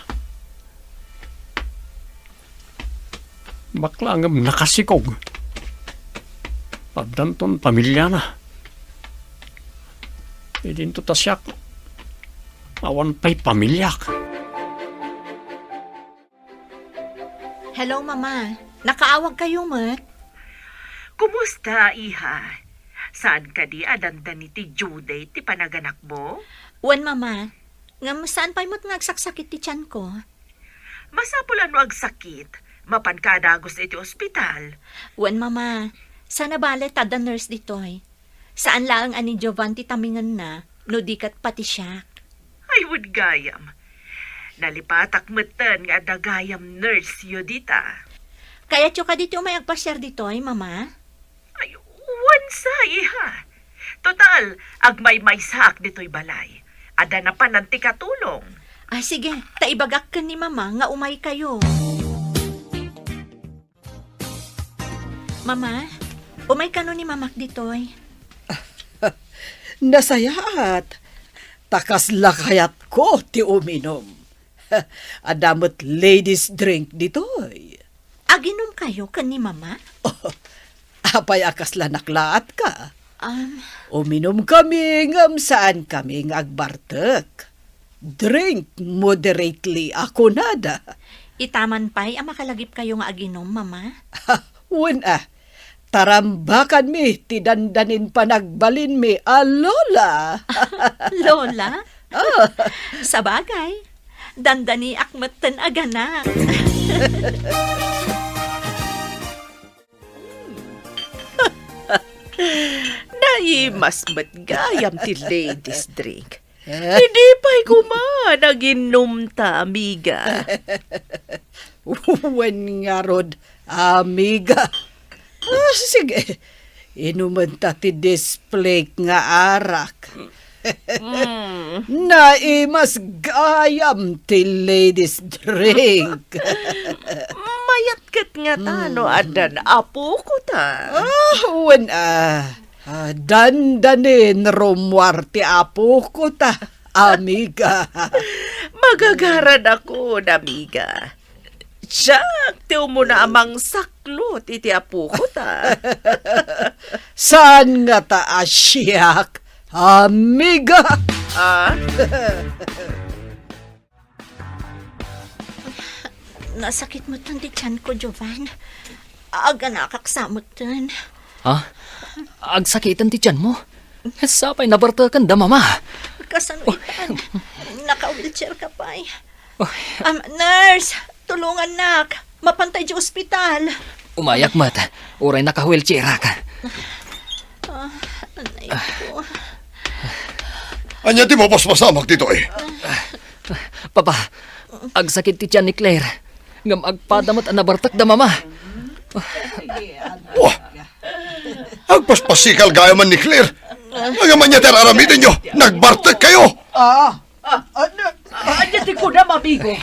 Bakla ngem nakasikog. Addanton pamiliana. Idinto ta siak, awan pay pamiliak. Hello, Mama. Nakaawagkayo met? Kumusta, iha? Saan kadi a dandani ti due date ti panaganakmo? Wen, Mama. Ngem saan pay met nga agsaksakit ti tianko. Masapul a no agsakit, mapanka a dagus iti ospital. Wen, Mama. Saan a bale ta adda nurse ditoy. Saan laeng a ni Jovan ti tamingenna, no di ket pati siak. Ay, wen gayam. Nalipatak metten nga adda gayam nurse-yo dita. Kayatyo kadi ti umay agpasiar ditoy, Mama? Ay, wen sa, iha. Total, agmaymaysaak ditoy balay. Adda napanan ti katulong. Ah, sige, ta ibagak ken ni Mama nga umaykayo. Mama, umay kano ni Mamak ditoy? Nasayaat. Ta kasla kayatko ti uminum. Adda met ladies drink ditoy. Aginumkayo ken ni Mama? Apay a kasla naklaatka? Um, Uminumkami ngem saankami nga agbartek. Drink moderately a kunada. Itaman pay a makalagipkayo nga aginum, Mama? Wen a, tarambakanmi ti dandanin panagbalinmi a Lola. Lola? Oh. Sabagay, dandaniak metten a ganak. Naimas met gayam ti ladies drink. Idi pay koma naginumta, amiga. Wen ngarud, amiga. Ah, sige, inumenta ti displake nga arak. Mm. Naimas gayam ti ladies drink. Mayat ket ngata no addan apokota. Ah, wen a. Ah, dandanin rummuar ti apokota, amiga. Magagaradakon, amiga. Siak ti umuna a mangsaklot iti apokota. Saan ngata a siak, amiga? Ah? Nasakit metten ti tianko, Jovan. Aganakak sa metten. Ha? Agsakiten ti tianmo? Sapay nabarteken da Mama. Kasano itan? Naka-wheelchair ka pay. Oh. Um, nurse, tulungannak. Mapantay di ospital. Umayak met. Uray naka-wheelchairak. Ah, anay ko. Ania ti mapaspasamak ditoy? Papa, agsakit ti tian ni Claire. Ngem agpada met a nabartek da Mama. Wah! Agpaspasikal gayam ni Claire. Ngem ania ti ar-aramidenyo? Nagbartek kayo! Ah, ah, ano, ania ti kunam, amigo?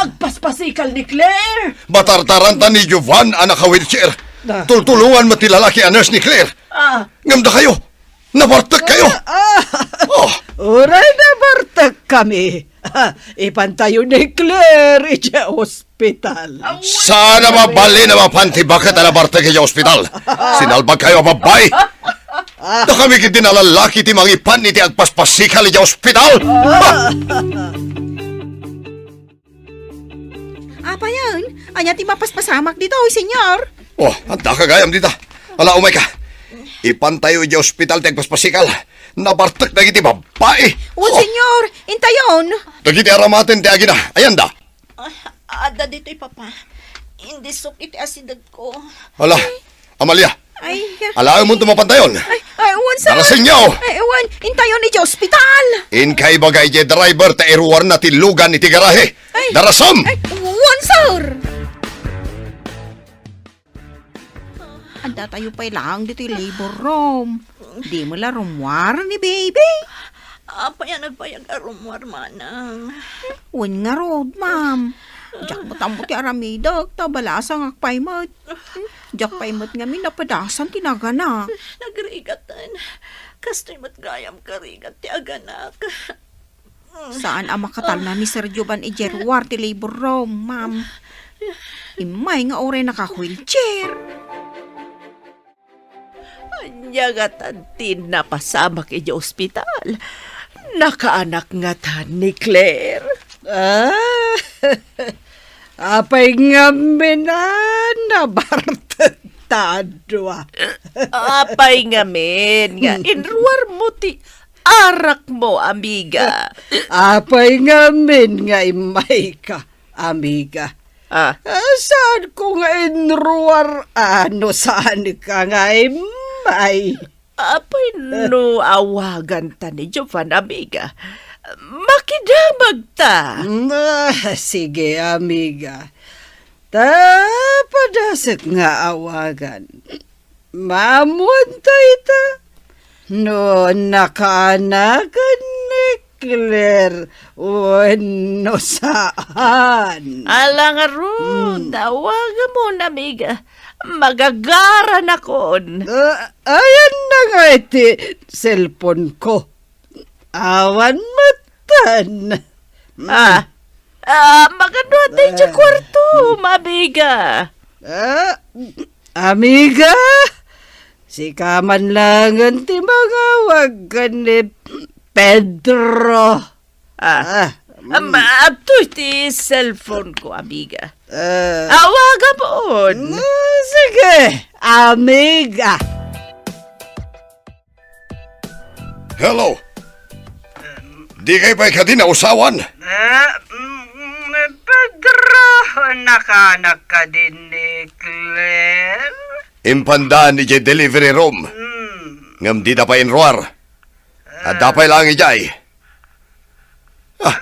Agpaspasikal ni Claire? Batartaranta ni Jovan a naka-wheelchair. Ah. Tultulongan met ti lalaki a nurse ni Claire. Ah. Ngem dakayo, nabartek kayo. Ah. Oh. Uray nabartek kami. Ipantayo ni Claire idiay ospital. Saan a mabalin a mapan ti baket a nabartek idiay ospital. Sinalbag kayo a babbai. Dakami ketdi a lallaki ti mangipan iti agpaspasikal idiay ospital. Apayen, ania ti mapaspasamak ditoy, Senyor? Oh, adda ka gayam dita. Ala, umayka. Ipantayo idiay ospital ti agpaspasikal. Nabartek dagiti babbai. Wen, oh, Senyor, intayon. Dagiti aramaten ti agina. Ayanda. Ah, adda ditoy, Papa. Indisok iti asidegko. Ala, Amalia. Ay. Alaemon ti mapantayon. Ay, ay, wen, sir. Darasenyo. Ay, wen, intayon idiay ospital. Inka ibaga idiay driver ta iruarna ti lugan iti garahe. Ay. Darasem. Ay, wen, sir. Addatayo pay laeng ditoy labor room. Dimo la rummuar ni baby? Apay a nagbayag a rummuar, manang? Wen ngarud, ma'am. Diak met ammo ti aramidek, ta balasangak pay met. Diak pay met ngamin napadasan ti naganak. Nagrigaten. Kastoy met gayam karigat ti aganak. Saan a makatalna ni Sir Jovan idiay ruar ti labor room, ma'am. Immay nga uray naka-wheelchair. Ania ngatan ti napasamak idiay ospital? Nakaanak ngatan ni Claire? Ah, apay ngamin a nabartek ta dua? Apay ngamin nga inruarmo ti arakmo, amiga? Apay ngamin nga immayka, amiga? Ah. Ah, saanko nga inruar, ah, no saanka nga immay? Apay no awaganta ni Jovan, amiga? Makidamagta. Mm, ah, sige, amiga. Ta padasek nga awagan. Maammoan ta ita no nakaanakan ni Claire wenno saan. Ala ngarud, hmm, awagamon, amiga. Magagaranakon. Ah, ayanna nga iti cellphone ko. Awan metten. Ah, ah, magano ti idiay kuartom, amiga? Ah, amiga, sika man laengen ti mangawag ken ni Pedro. Ah, ah, am, adtoy ti cellphone ko, amiga. Ah. Awagamon. Mm, sige, amiga. Hello. Di kay pay kadi nausawan? Eh, mm, Pedro, nakaanak kadi ni Claire? Impanda idiay delivery room. Hmm. Ngem dida pay inruar. Adda pay laeng idiay. Ah,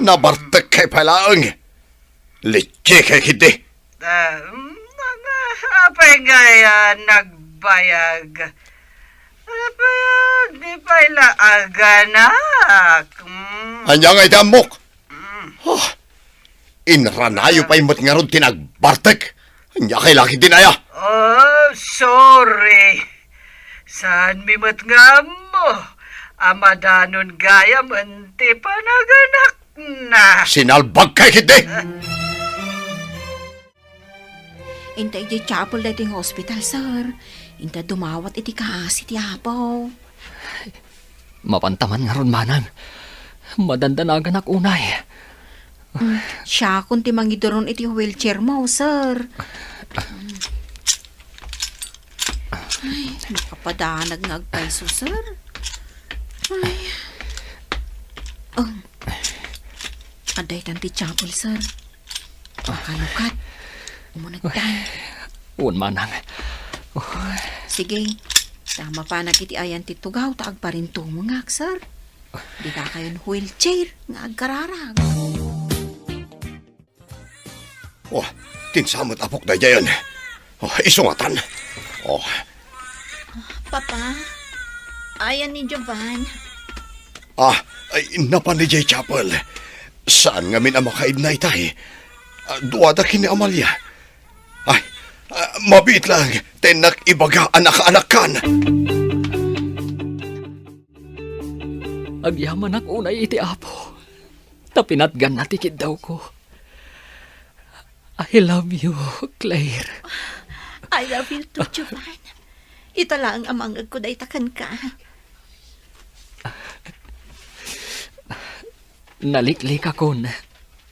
nabartek kay pay laeng. Litsi kay ketdi. Ah, mm, apay ngay a nagbayag? Apay a di pay la aganak? Mm. Ania ngay ti ammok? Mm. Ah, inranayo pay met ngarud ti nagbartek. Ania kay la ketdin aya? Oh, sorry. Saanmi met nga ammo a madanon gayamen ti panaganakna. Sinalbag kay ketdi! Inta idiay chapel daytoy nga ospital, sir. Inta dumawat iti kaasi ti Apo. Mapanta man ngarud, manang. Madandanaganak unay. Mm, siakon ti mangiduron iti wheelchair mo, sir. Ay, makapadanag nga agpayso, sir. Ay. Oh. Adda itan ti chapel, sir. Makalukat. Umunegtan. Wen, manang. Oh. Sige. Ta mapanak iti ayan ti tugaw ta agparintumengak, sir. Dika kayon wheelchair nga agkararag. Oh, tinsamet apok daydiayen. Oh, isungatan. Oh, Papa, ayan ni Jovan. Ah, ay, napan idiay chapel. Saan ngamin a makaidna itay? Ah, duada ken ni Amalia. Ay, ah, mabiit lang, tennak ibaga a nakaanakkan. Agyamanak unay iti Apo, ta pinatganna ti kiddawko. I love you, Claire. I love you too, Jovan. Ita laeng a mangngegko dayta kenka. Naliklikakon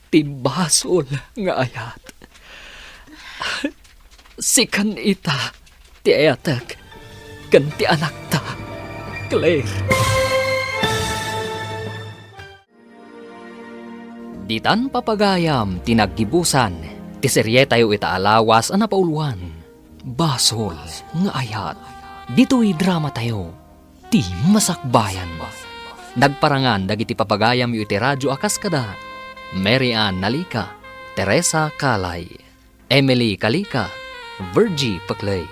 ti basol nga ayat. Sikan ita ti ayatek ken ti anakta, Claire. Ditan papagayam ti naggibusan ti serietayo ita a lawas a napauluan, Basol nga Ayat. Ditoy dramatayo, ti masakbayan. Nagparangan dagiti papagayamyo iti radio a kas kada Mary Ann Nalica, Teresa Calay, Emily Calica, Virgie Pecley,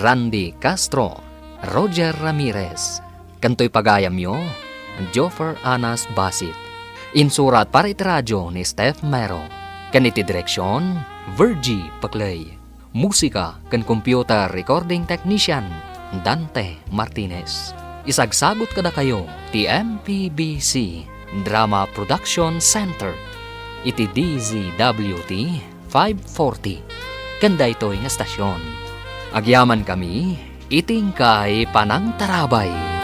Randy Castro, Roger Ramirez, ken toy pagayamyo, Joffer Anas Basit. Insurat para iti radio ni Steph Mero, ken iti direksion, Virgie Pecley. Musika ken computer recording technician, Dante Martinez. Isagsagut kadakayo ti M P B C Drama Production Center iti D Z W T five forty ken daytoy nga estasion. Agyamankami iti inkay panangtarabay.